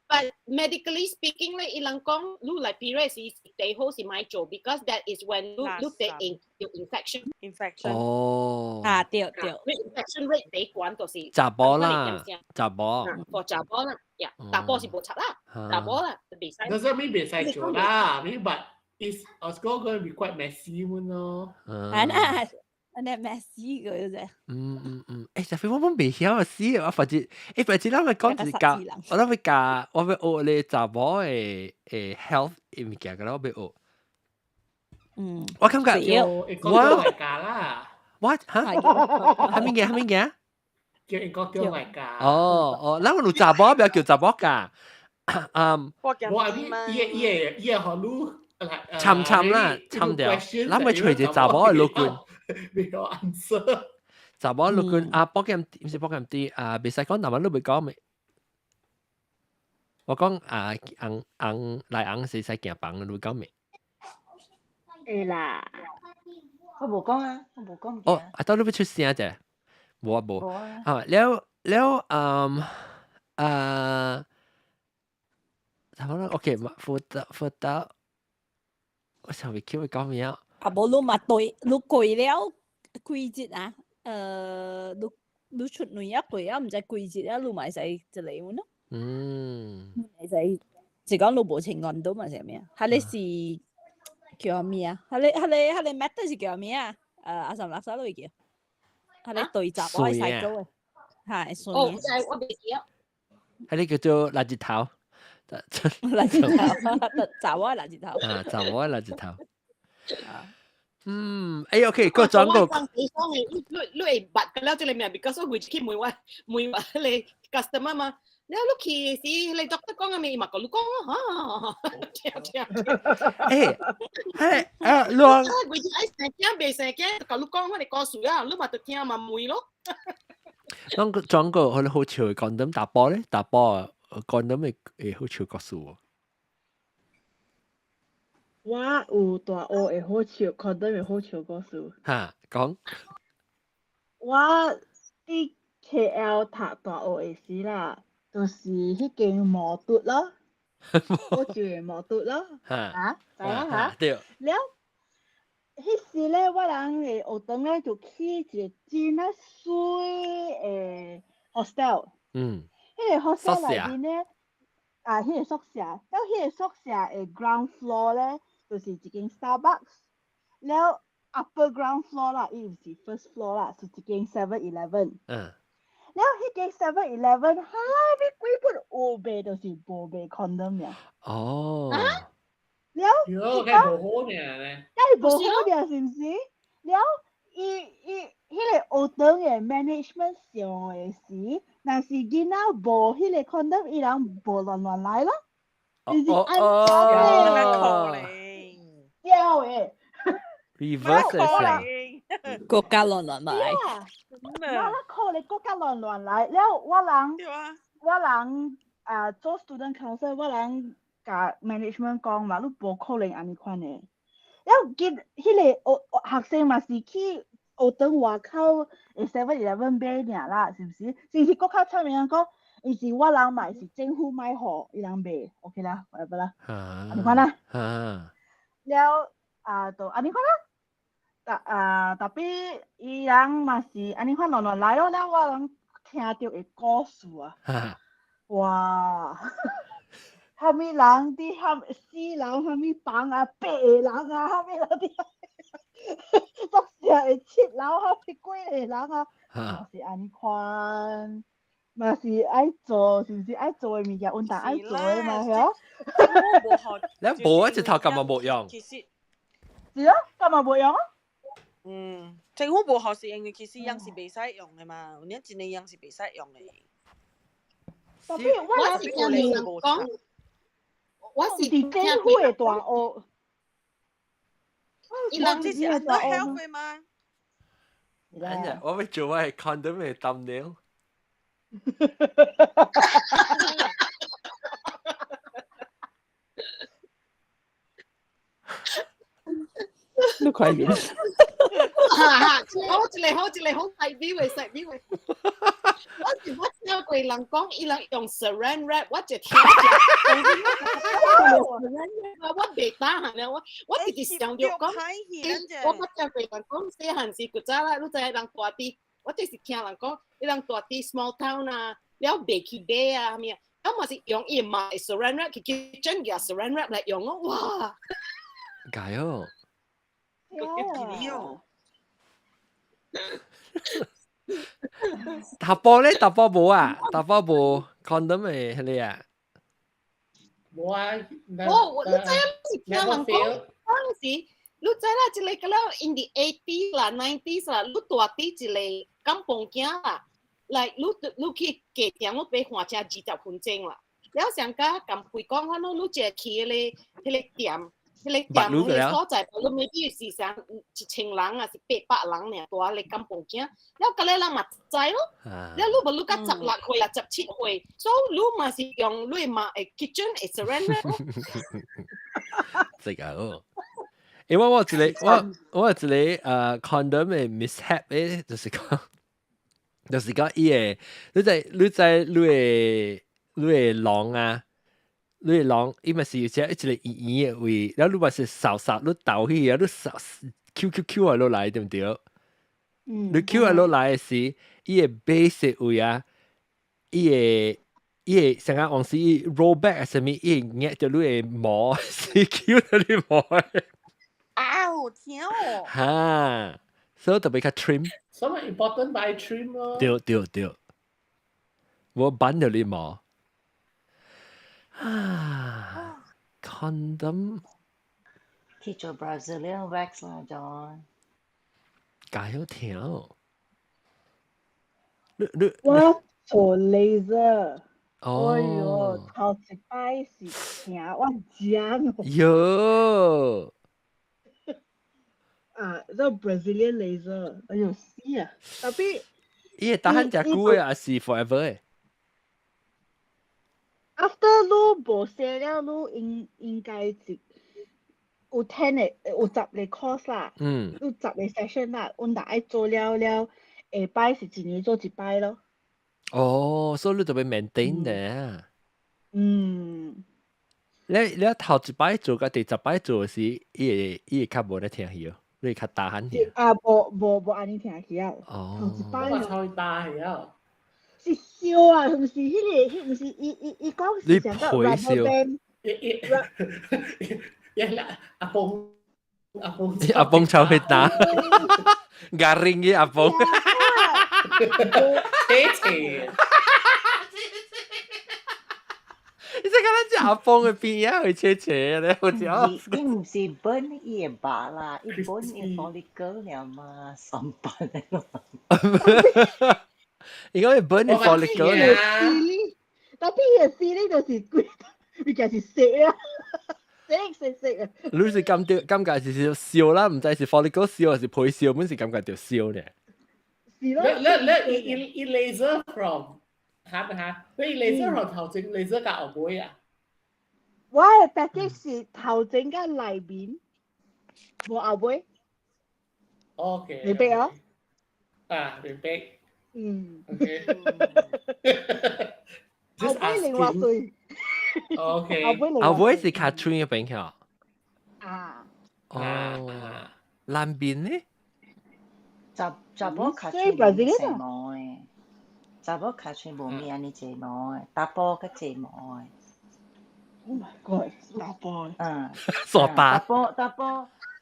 But medically speaking 咧，伊人講你來 period 時最好是莫做，because that is when 你你得 in infection。 infection。哦。啊，對對。你 infection rate 最懸就是。查某啦，查某。 for 查某啦，呀，查埔是無插啦，查某啦，袂使。 Doesn't mean 袂使做啦，I mean but it's also going to be quite messy 咯。啊那，按呢 messy 個啫。嗯嗯嗯，欸，特別我本袂曉啊死，我發覺，欸，發覺咱咪講是教，我諗欲教，我欲學咧查某的的 health 的物件，個我欲學。我感覺我我哈，啥物件啥物件？叫英國叫來教。哦哦，咱有查某，不要叫查某教。嗯。我我伊伊伊伊予你。參參啦，參掉，咱咪揣一個查某的律棍。沒有 answer。查某律棍啊，保險毋是保險啲啊，袂使講，南灣你袂講未？我講啊，紅紅來紅是使行房，你講未？會啦，我無講啊，我無講。哦，啊，到你欲出聲者，無啊無。啊，了了，嗯，啊，差不多 OK，輔導輔導。我想袂記會講咩啊？啊，無你嘛對，你過了幾日啊？你你出卵啊過啊，毋知幾日啊，你嘛會使一個咯。會使，是講你無穿 condom 嘛是咩啊？彼个是叫咩啊？彼个彼個彼個 method 是叫咩啊？阿三垃圾都會叫，彼個對雜我會使做的，係哦，我袂記啊。彼個叫做垃圾頭。垃圾頭，查某垃圾頭。啊，查某垃圾頭。嗯，欸，OK，個轉個。你你你會捌個了這個名，because 我每次去問我問我彼個 customer 嘛，你你去時，你 doctor 講嘅咩，伊嘛共你講咯，嚇，聽聽。欸，欸，啊，你我規日愛生囝袂生囝，共你講我個故事啊，你嘛著聽嘛問咯。攏個轉個，彼個好笑的 condom 查埔咧，查埔 condom 會會好笑故事無？我有大學會好笑，condom 會好笑故事。哈，講。我佇 KL 讀大學的時啦，就是彼間毛嘟咯，我住的毛嘟咯，啊，知影哈？對。了，彼時咧，我人的學堂咧就起一個真啊媠的 hostel。彼個 hostel 內面咧，啊，彼個宿舍，了彼個宿舍的 ground floor 咧，就是一間 Starbucks，了 upper ground floor 啦，伊毋是 first floor 啦，是一間 7-Eleven。了彼間 7-Eleven 哈咪鬼本有賣，就是無賣 condom 爾。了，喲，該無好爾咧。該無好爾是毋是？了，伊伊彼個學堂的 management 想的是，若是囡仔無彼個 condom，伊人無亂亂來咯。就是按怎可能？屌的。 reverse 嘅國家亂亂來。我可能國家亂亂來，了我人啊做 student council，我人共 management 講嘛，你無可能按呢款的。了見彼個學學生嘛是去學堂外口的 7-Eleven 買爾啦，是毋是？是毋是閣較出名講，伊是我人買，是政府買予伊人賣，OK 啦，whatever 啦，按呢款啦。了啊，就按呢款啦。但啊，tapi 伊人嘛是按呢款亂亂來咯，了我人聽著的故事啊，哇！啥物人佇遐四樓啥物房啊，八個人啊，啥物人佇宿舍的七樓啥物幾個人啊，嘛是按呢款，嘛是愛做，是毋是愛做的物件，阮逐愛做的嘛，曉？你無啊，一頭幹嘛無用？其實是啊，幹嘛無用啊？嗯，政府無學是因為其實樣是袂使用的嘛，有影真的樣是袂使用的。 tapi 我是聽人講，我是佇政府的大學，伊人這是 under health 的嗎？哎呀，我欲做我的 condom 的 thumbnail。你快點！哈哈，好一個好一個好細 view 的細 view 的。我是我聽過人講，伊人用 Saran wrap，我就聽我袂打行咧，我直直想著講，我捌聽過人講，細漢時古早啦，你知影人大佇，我就是聽人講，伊人大佇 small town 啊，了袂去買啊，啥物啊，咁嘛是用伊買 Saran wrap 去去整個 Saran wrap 來用哦，哇！加油！哦。達波咧，達波無啊，達波無 condom 的彼个啊。無啊。我我你知影是聽人講，當時你知啦，一个個了 in the 80s 啦，90s 啦，你蹛佇一个甘榜囝啦，來你你去過店，你爬換車20分鐘啦。了上加共會講，反正你一個去彼个彼个店。彼个店彼个所在，你 maybe 是啥1000人啊，是800人爾蹛咧甘榜囝，了佮咧人嘛知咯，了你無你甲16歲啊，17歲，所以你嘛是用你嘛會 kitchen 會 saran wrap 咯。這個哦，因為我一個我有一個condom 的 mishap 咧，就是講伊個，你知你的籠啊。你的籠伊嘛是有只一個圓圓的位，然後你嘛是掃掃，你倒去啊，你掃 Q Q Q 啊落來，對毋對？你 Q 啊落來的時，伊的 base 位啊，伊會成個往時伊 roll back 啊，啥物，伊會捏著你的毛，是 Q 著你毛的。啊，有聽哦。哈，所以特別較 trim。什麼 important by trim 咯？對對對，無扳著你毛。啊，condom 去做 Brazilian wax 啦，John。加好聽哦！你你我做 laser，哦，哎喲，頭一擺是疼，我驚。喲！啊，這 Brazilian laser，哎喲死啊！tapi 伊會當誠久的，還是 forever 的？ After 你無洗了，你應該是有 10 個有10個 course 啦，有10個 session 啦，阮若愛做了了，下擺是一年做一擺咯。哦，所以你就欲 maintain 嘅。嗯。你頭一擺做佮第10擺做時，伊會較無咧疼去哦，你會較大漢去。啊，無無無按呢疼去啊。哦。頭一擺。我超大去啊！是燒啊，毋是彼個，彼毋是伊伊伊講是上個 rubber band。一啦，阿公阿公阿公超去打，garing 嘅阿公。切切。你這個咱只阿公嘅邊啊，會切切咧，好似啊。伊毋是 burn 伊的肉啦，伊 burn 伊 follicle 了嘛，上班咧。應該係 burn 伊 follicle 咧。但啲嘢 feeling 就是貴，伊就是食啊，食食食啊。你是感覺感覺是燒啦，毋知是 follicle 燒還是皮燒，本是感覺著燒咧。是咯。你你你伊伊 laser from 嚇嚇，你 laser from 頭前 laser 佮後尾啊？我的 package 是頭前佮內面，無後尾。 OK。明白啊？啊，明白。嗯。 OK。後尾另外歲。 OK。後尾是較脆嘅邊口。啊。哦。南邊呢？查查某較喙無濟毛的，查某較喙無物按呢濟毛的，查埔較濟毛的。 Oh my god！查埔。嗯。傻巴。查埔查埔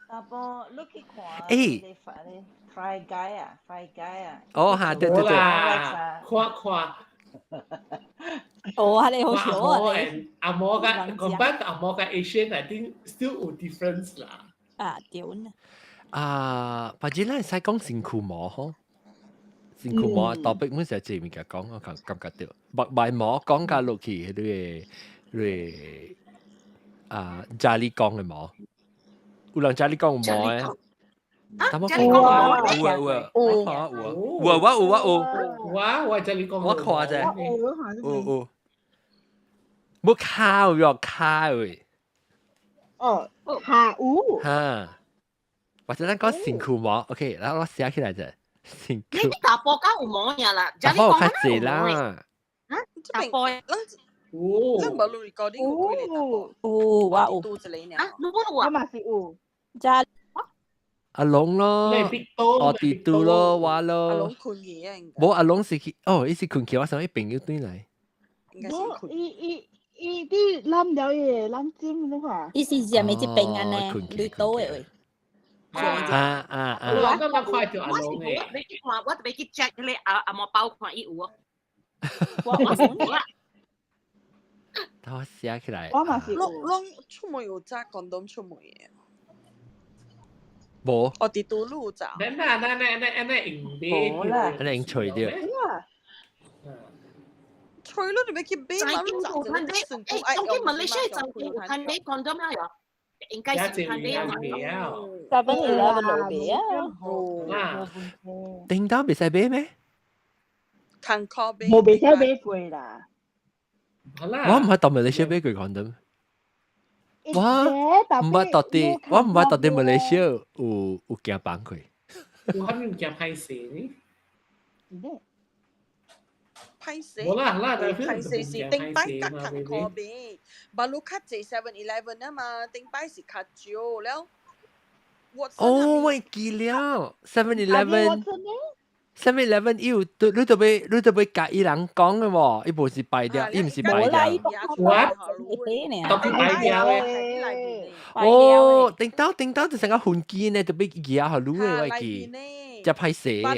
查埔，你去看。欸。 Fry Guy 啊，Fry Guy 啊。哦，哈，對對對。看看。哦，係你好笑啊！阿摩佮 compare 阿摩佮 Asian，I think still 有 difference 啦。啊，對呢。啊，或者咱會使講身軀毛吼，身軀毛 topic 本是這物件講，我感感覺著，目眉毛講甲落去，彼個彼個啊，家裡講的毛，有人家裡講有毛的，啊，家裡講有毛有啊有啊，我看有啊，有啊我有我有，我我家裡講，我看者，有有，無跤有跤喂，哦，跤有，哈。或者咱講身軀毛，OK，然後我寫起來者，身軀。你查埔較有毛爾啦，查埔較濟啦。啊，查埔，有，咱無 recording 有幾個查埔？有，我有。啊，你無有啊？我嘛是有。加阿龍咯，哦，弟弟咯，我咯。阿龍困去啊，應該。無阿龍是去，哦，伊是困去，我想伊朋友轉來。應該是困。伊伊伊啲攬了伊攬尖你看。伊是踮佇這邊按呢，綠島的位。啊啊啊！我剛剛看著阿龍的。你去看，我特別去 check 彼個阿阿毛包看伊有哦。我是無啦。等我寫起來。我嘛是。攏攏出門有紮 condom 出門的。無。哦，佇拄路紮。那那那那那那用買。無啦。按呢用揣著。揣你就欲去買嘛，你紮一個算欸，當今馬來西亞就有通買 condom 啦喲。應該是通買啊嘛。 7-Eleven 路買啊。頂到袂使買咩？看靠買。無袂使買過啦。我毋捌佇馬來西亞買過 condom。我毋捌佇佇，我毋捌佇佇馬來西亞有有行房過。有啥物物件歹勢呢？歹勢。無啦啦，歹勢是頂擺較艱苦買，馬路較濟 7-Eleven 啊嘛，頂擺是較少了。哦，我記了，7-Eleven。7-Eleven 伊有，你著欲你著欲共伊人講的無？伊無是擺掉，伊毋是擺掉。我，都去擺掉的。哦，頂到頂到就成個分機呢，著欲舉予你的，我記。遮歹勢哈。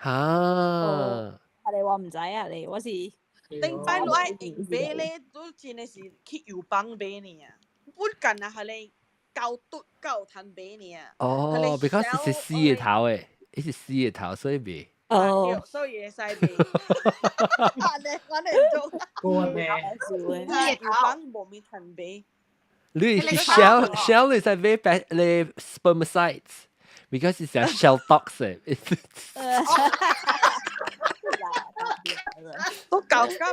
哈。啊！你我毋知啊，你我是。頂擺你愛用買咧，都真的是去藥房買爾，不干啊，彼个高嘟夠通買爾。哦，because 是死的頭的，伊是死的頭，所以袂。哦，所以會使買。按呢，按呢做。過呢？藥房無物通買。你是 Shell Shell 你使買白你 spermicides，because it's a Shell toxic。都搞甲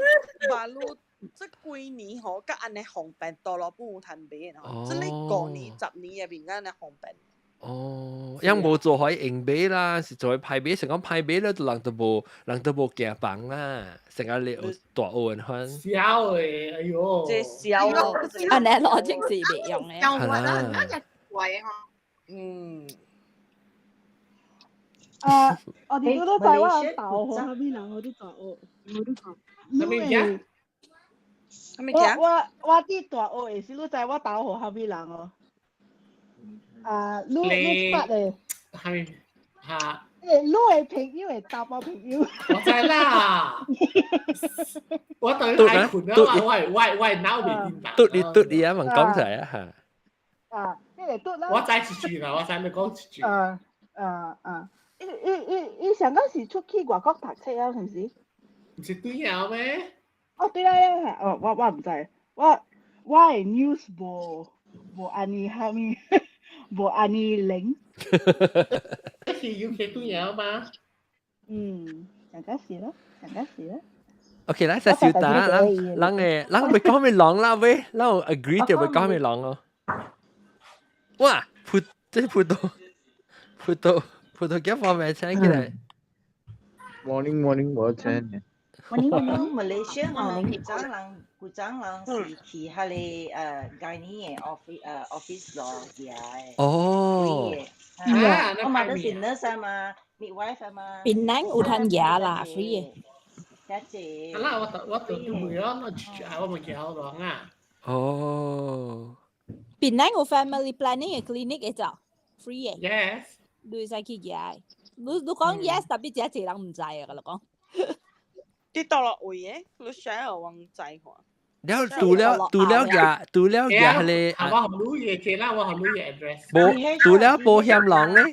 馬路這幾年吼，佮按呢方便，多羅本有通買吼。這個5年、10年的面按呢方便。哦，樣無做可以用買啦，是做派買，成講派買咧，人都無驚房啦，成個你有大學人款。痟的，哎喲！這痟哦，按呢邏輯是袂用的。有啊，那日貴吼。啊，我哋都在我大學下面人，我都大學，我都大。啥物件？啥物件？我佇大學的時，你知我大學啥物人哦？啊，你捌的？係嚇。欸，你的朋友的查某朋友。我知啦。我等於愛困啊嘛，我腦未顛倒。嘟你嘟你啊，問講出來啊嚇。啊，你個嘟啦。我知一句啦，我知你講一句。啊啊啊！伊伊伊伊上個是出去外國讀冊啊，是毋是？毋是對了咩？哦，對啦，哦，我毋知，我的 news 無按呢蝦米，無按呢靈。你是 UK 對了嗎？嗯，上個是咯，上個是咯。 OK，來，先小打，咱咱嘅，咱袂講咩人啦喂，咱有 agree 著袂講咩人哦。哇，葡這是葡萄，葡萄葡萄幾方面請起來。 Morning, morning，我請。 Morning, morning. Malaysia 吼，古早人是去彼個gynae 的 office office 咯行的。哦。啊，我嘛都是 nurse 啊嘛，midwife 啊嘛。檳榔有通行啦，free 的。遮濟。啊啦，我就都袂啊，我我袂記好人啊。哦。檳榔有 family planning 的 clinic 會走，free 的。 Yes。你會使去行。你講 yes，特別遮濟人毋知啊，佮你講。佇佗落位的，你 share 我知看。了除了額除了額彼個，我予你的，這啦我予你的 address。無除了保險人咧。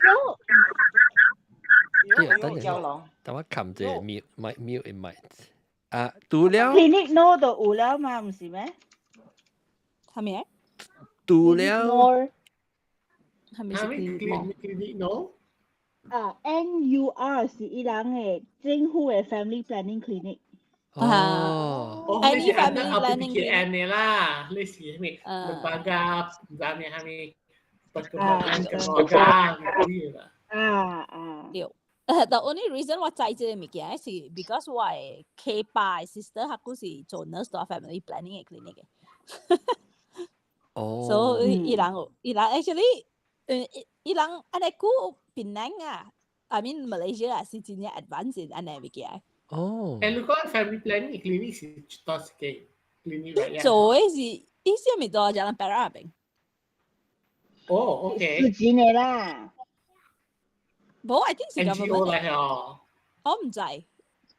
等陣，等我撳者 mute 咪 mute 咪啊，除了 clinic no 就有了嘛，毋是咩？係咪？除了係咪是 clinic no？啊，NUR 是伊人的政府的 family planning clinic。哦， Any family planning LPPKN 的啦，你是啥物 lembaga 毋知咩啥物 perkembangan keluarga 嗰啲啦。啊啊。對。The only reason 我知這個物件是 because 我的 K 爸的 sister 佢古是做 nurse 佇 family planning 的 clinic 的。哦。所以伊人有伊人 actually，伊人按呢久檳榔啊，I mean Malaysia 啊是真正 advanced 按呢物件。哦。誒，你講 family planning clinic 是佗一間 clinic 來做的是，伊啥物佇 Jalan Perak 邊。哦，OK。是真的啦。無，I think 是 NGO 來哦。我毋知，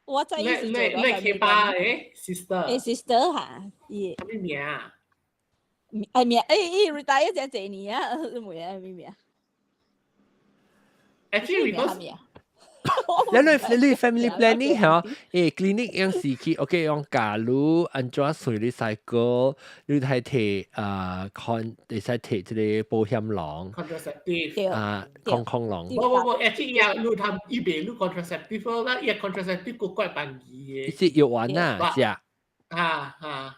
我知伊是做你你去爸的 sister。誒 sister 嚇，伊。啥物名啊？哎名，哎伊 retire 這濟年啊，你問啥物名？ Actually, because 你 family planning 嚇，誒 clinic 樣時去，OK 用假如按怎算你 cycle，你係提啊看，會使提這個保險囊 contraceptive 啊，空空囊。無無無，actually 伊你談伊袂你 contraceptive 啦，伊 contraceptive 個怪便宜的。是藥丸啊，食。啊啊，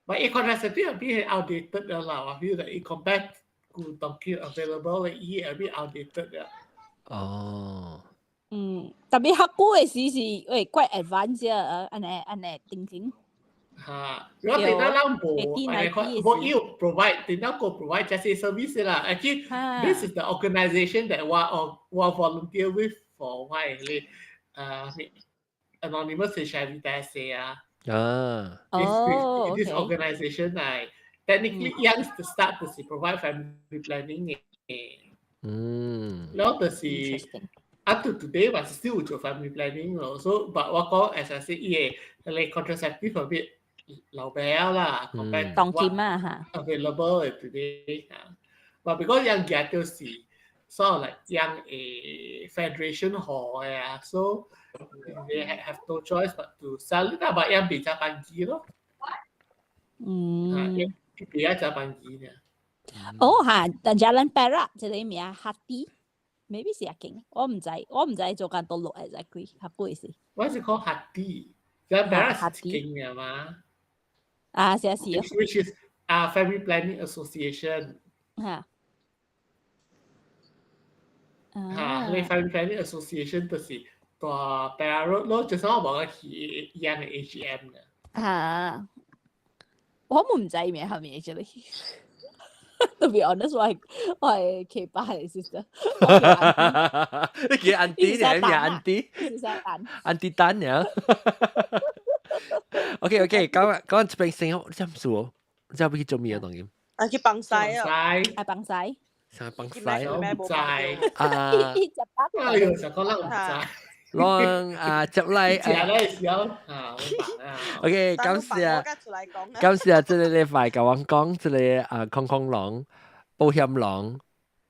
但伊 contraceptive 有啲係 outdated 啦，我 feel that 伊 compare 古當今 available 的伊有啲 outdated 啦。哦。嗯，特別較久的時是喂怪 advanced 啊，按呢按呢定型。嚇，如果電腦咱無，無要 provide，電腦個 provide 這些 service 啦。Actually, this is the organisation that 我 volunteer with for 我的anonymous HIV test 啊。啊。哦 This organisation 嚟，technically 樣 to start 就是 provide family planning 嘅。然後就是。up to today 還是 still 有做 family planning 咯，so but 我講 as I say 伊個你 contraceptive a bit 老表啦，compare 當今啊嚇 available today 嚇，but because 樣嘢就是 sort of like 樣誒 federation 好嘅啊，so they have no choice but to sell it 啦，but 樣比較便宜咯，比較便宜嘅。哦嚇，但 Jalan Perak 這個名 Hati。maybe 是一間，我毋知，我毋知做間佗落 exactly，較貴是。我是講 Hati，Jalan Perak 是一間嘅嘛？啊，是啊是啊。 Which is 啊 Family Planning Association。嚇。嚇，你 Family Planning Association 就是大 Perak Road 咯，就是我無去一樣嘅 AGM 嘅。嚇，我唔知咩後面 actually。To be honest，我係奇葩嘅 sister。你叫 auntie 你係咩 auntie？auntie 丹呀？OK OK，講講這邊先，你知唔知哦？你知要去做咩啊？當然。啊，去幫西啊！啊，幫西。上幫西。唔知。啊。哎呦，就講得唔知。攏啊，接來。食咧時候啊，OK，感謝，感謝這個禮拜共我講這個啊，空空籠、保險籠、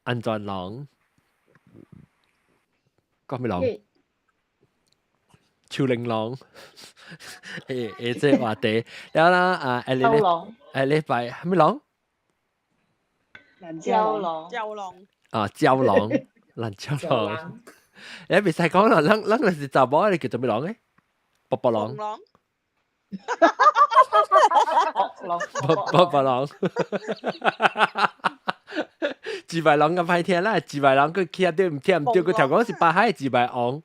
安全籠，講咩籠？樹靈籠，這個話題，了啦啊，下禮下禮拜啥物籠？膠籠。膠籠。啊，膠籠，爛膠籠。你袂使講啦，咱咱就是查某，你叫做咩籠咧？卜卜籠。卜卜卜籠。自敗籠咁歹聽啦，自敗籠佢起對毋聽毋對，佢頭講是八海自敗王，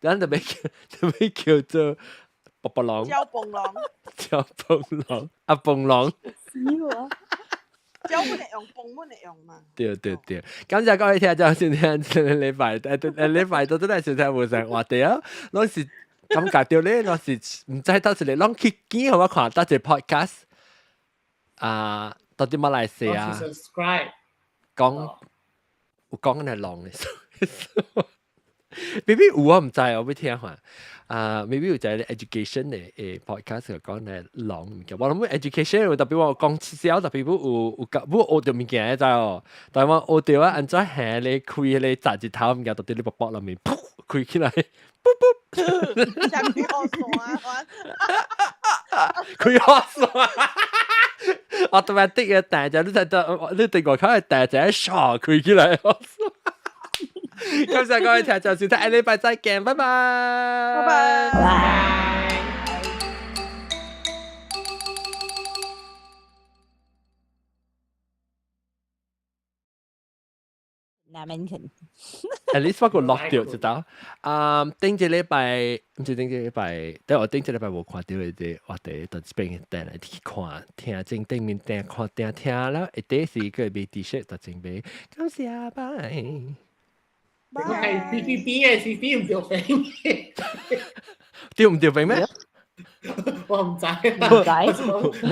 咱就欲就欲叫做卜卜籠。膠蹦籠。膠蹦籠，啊蹦籠。死我！膠本會用，蹦本會用嘛。對對對，感謝各位聽眾收聽，這個禮拜禮拜都真係收聽無上話題啊，攏是感覺到咧，攏是毋知倒一個攏去見予我看，佗一個 podcast 啊，到底馬來西亞講有講那籠的，maybe 有我毋知，我欲聽看。啊，maybe 有一個 education 的 podcast 講的籠物件，我諗 education 有特別我講少，特別有有有學著物件知哦。但我學著啊，按怎行咧開彼個雜日頭物件，到底你卜卜內面，噗開起來，噗噗。像開雨傘，開雨傘，automatic 嘅彈就你睇到，你對外口嘅彈就一唰開起來。感謝各位聽眾收聽，下禮拜再見，拜拜。拜拜。拜。南門肯。 At least 我個落掉知道。啊，頂一禮拜，毋是頂一禮拜，但我頂一禮拜無看著伊個話題，到這邊等來去看，聽正頂面聽看聽聽了，一底是個買 T-shirt 就準備。感謝，拜。係 PPP 嘅是對毋對病？對毋對病咩？我毋知。毋知。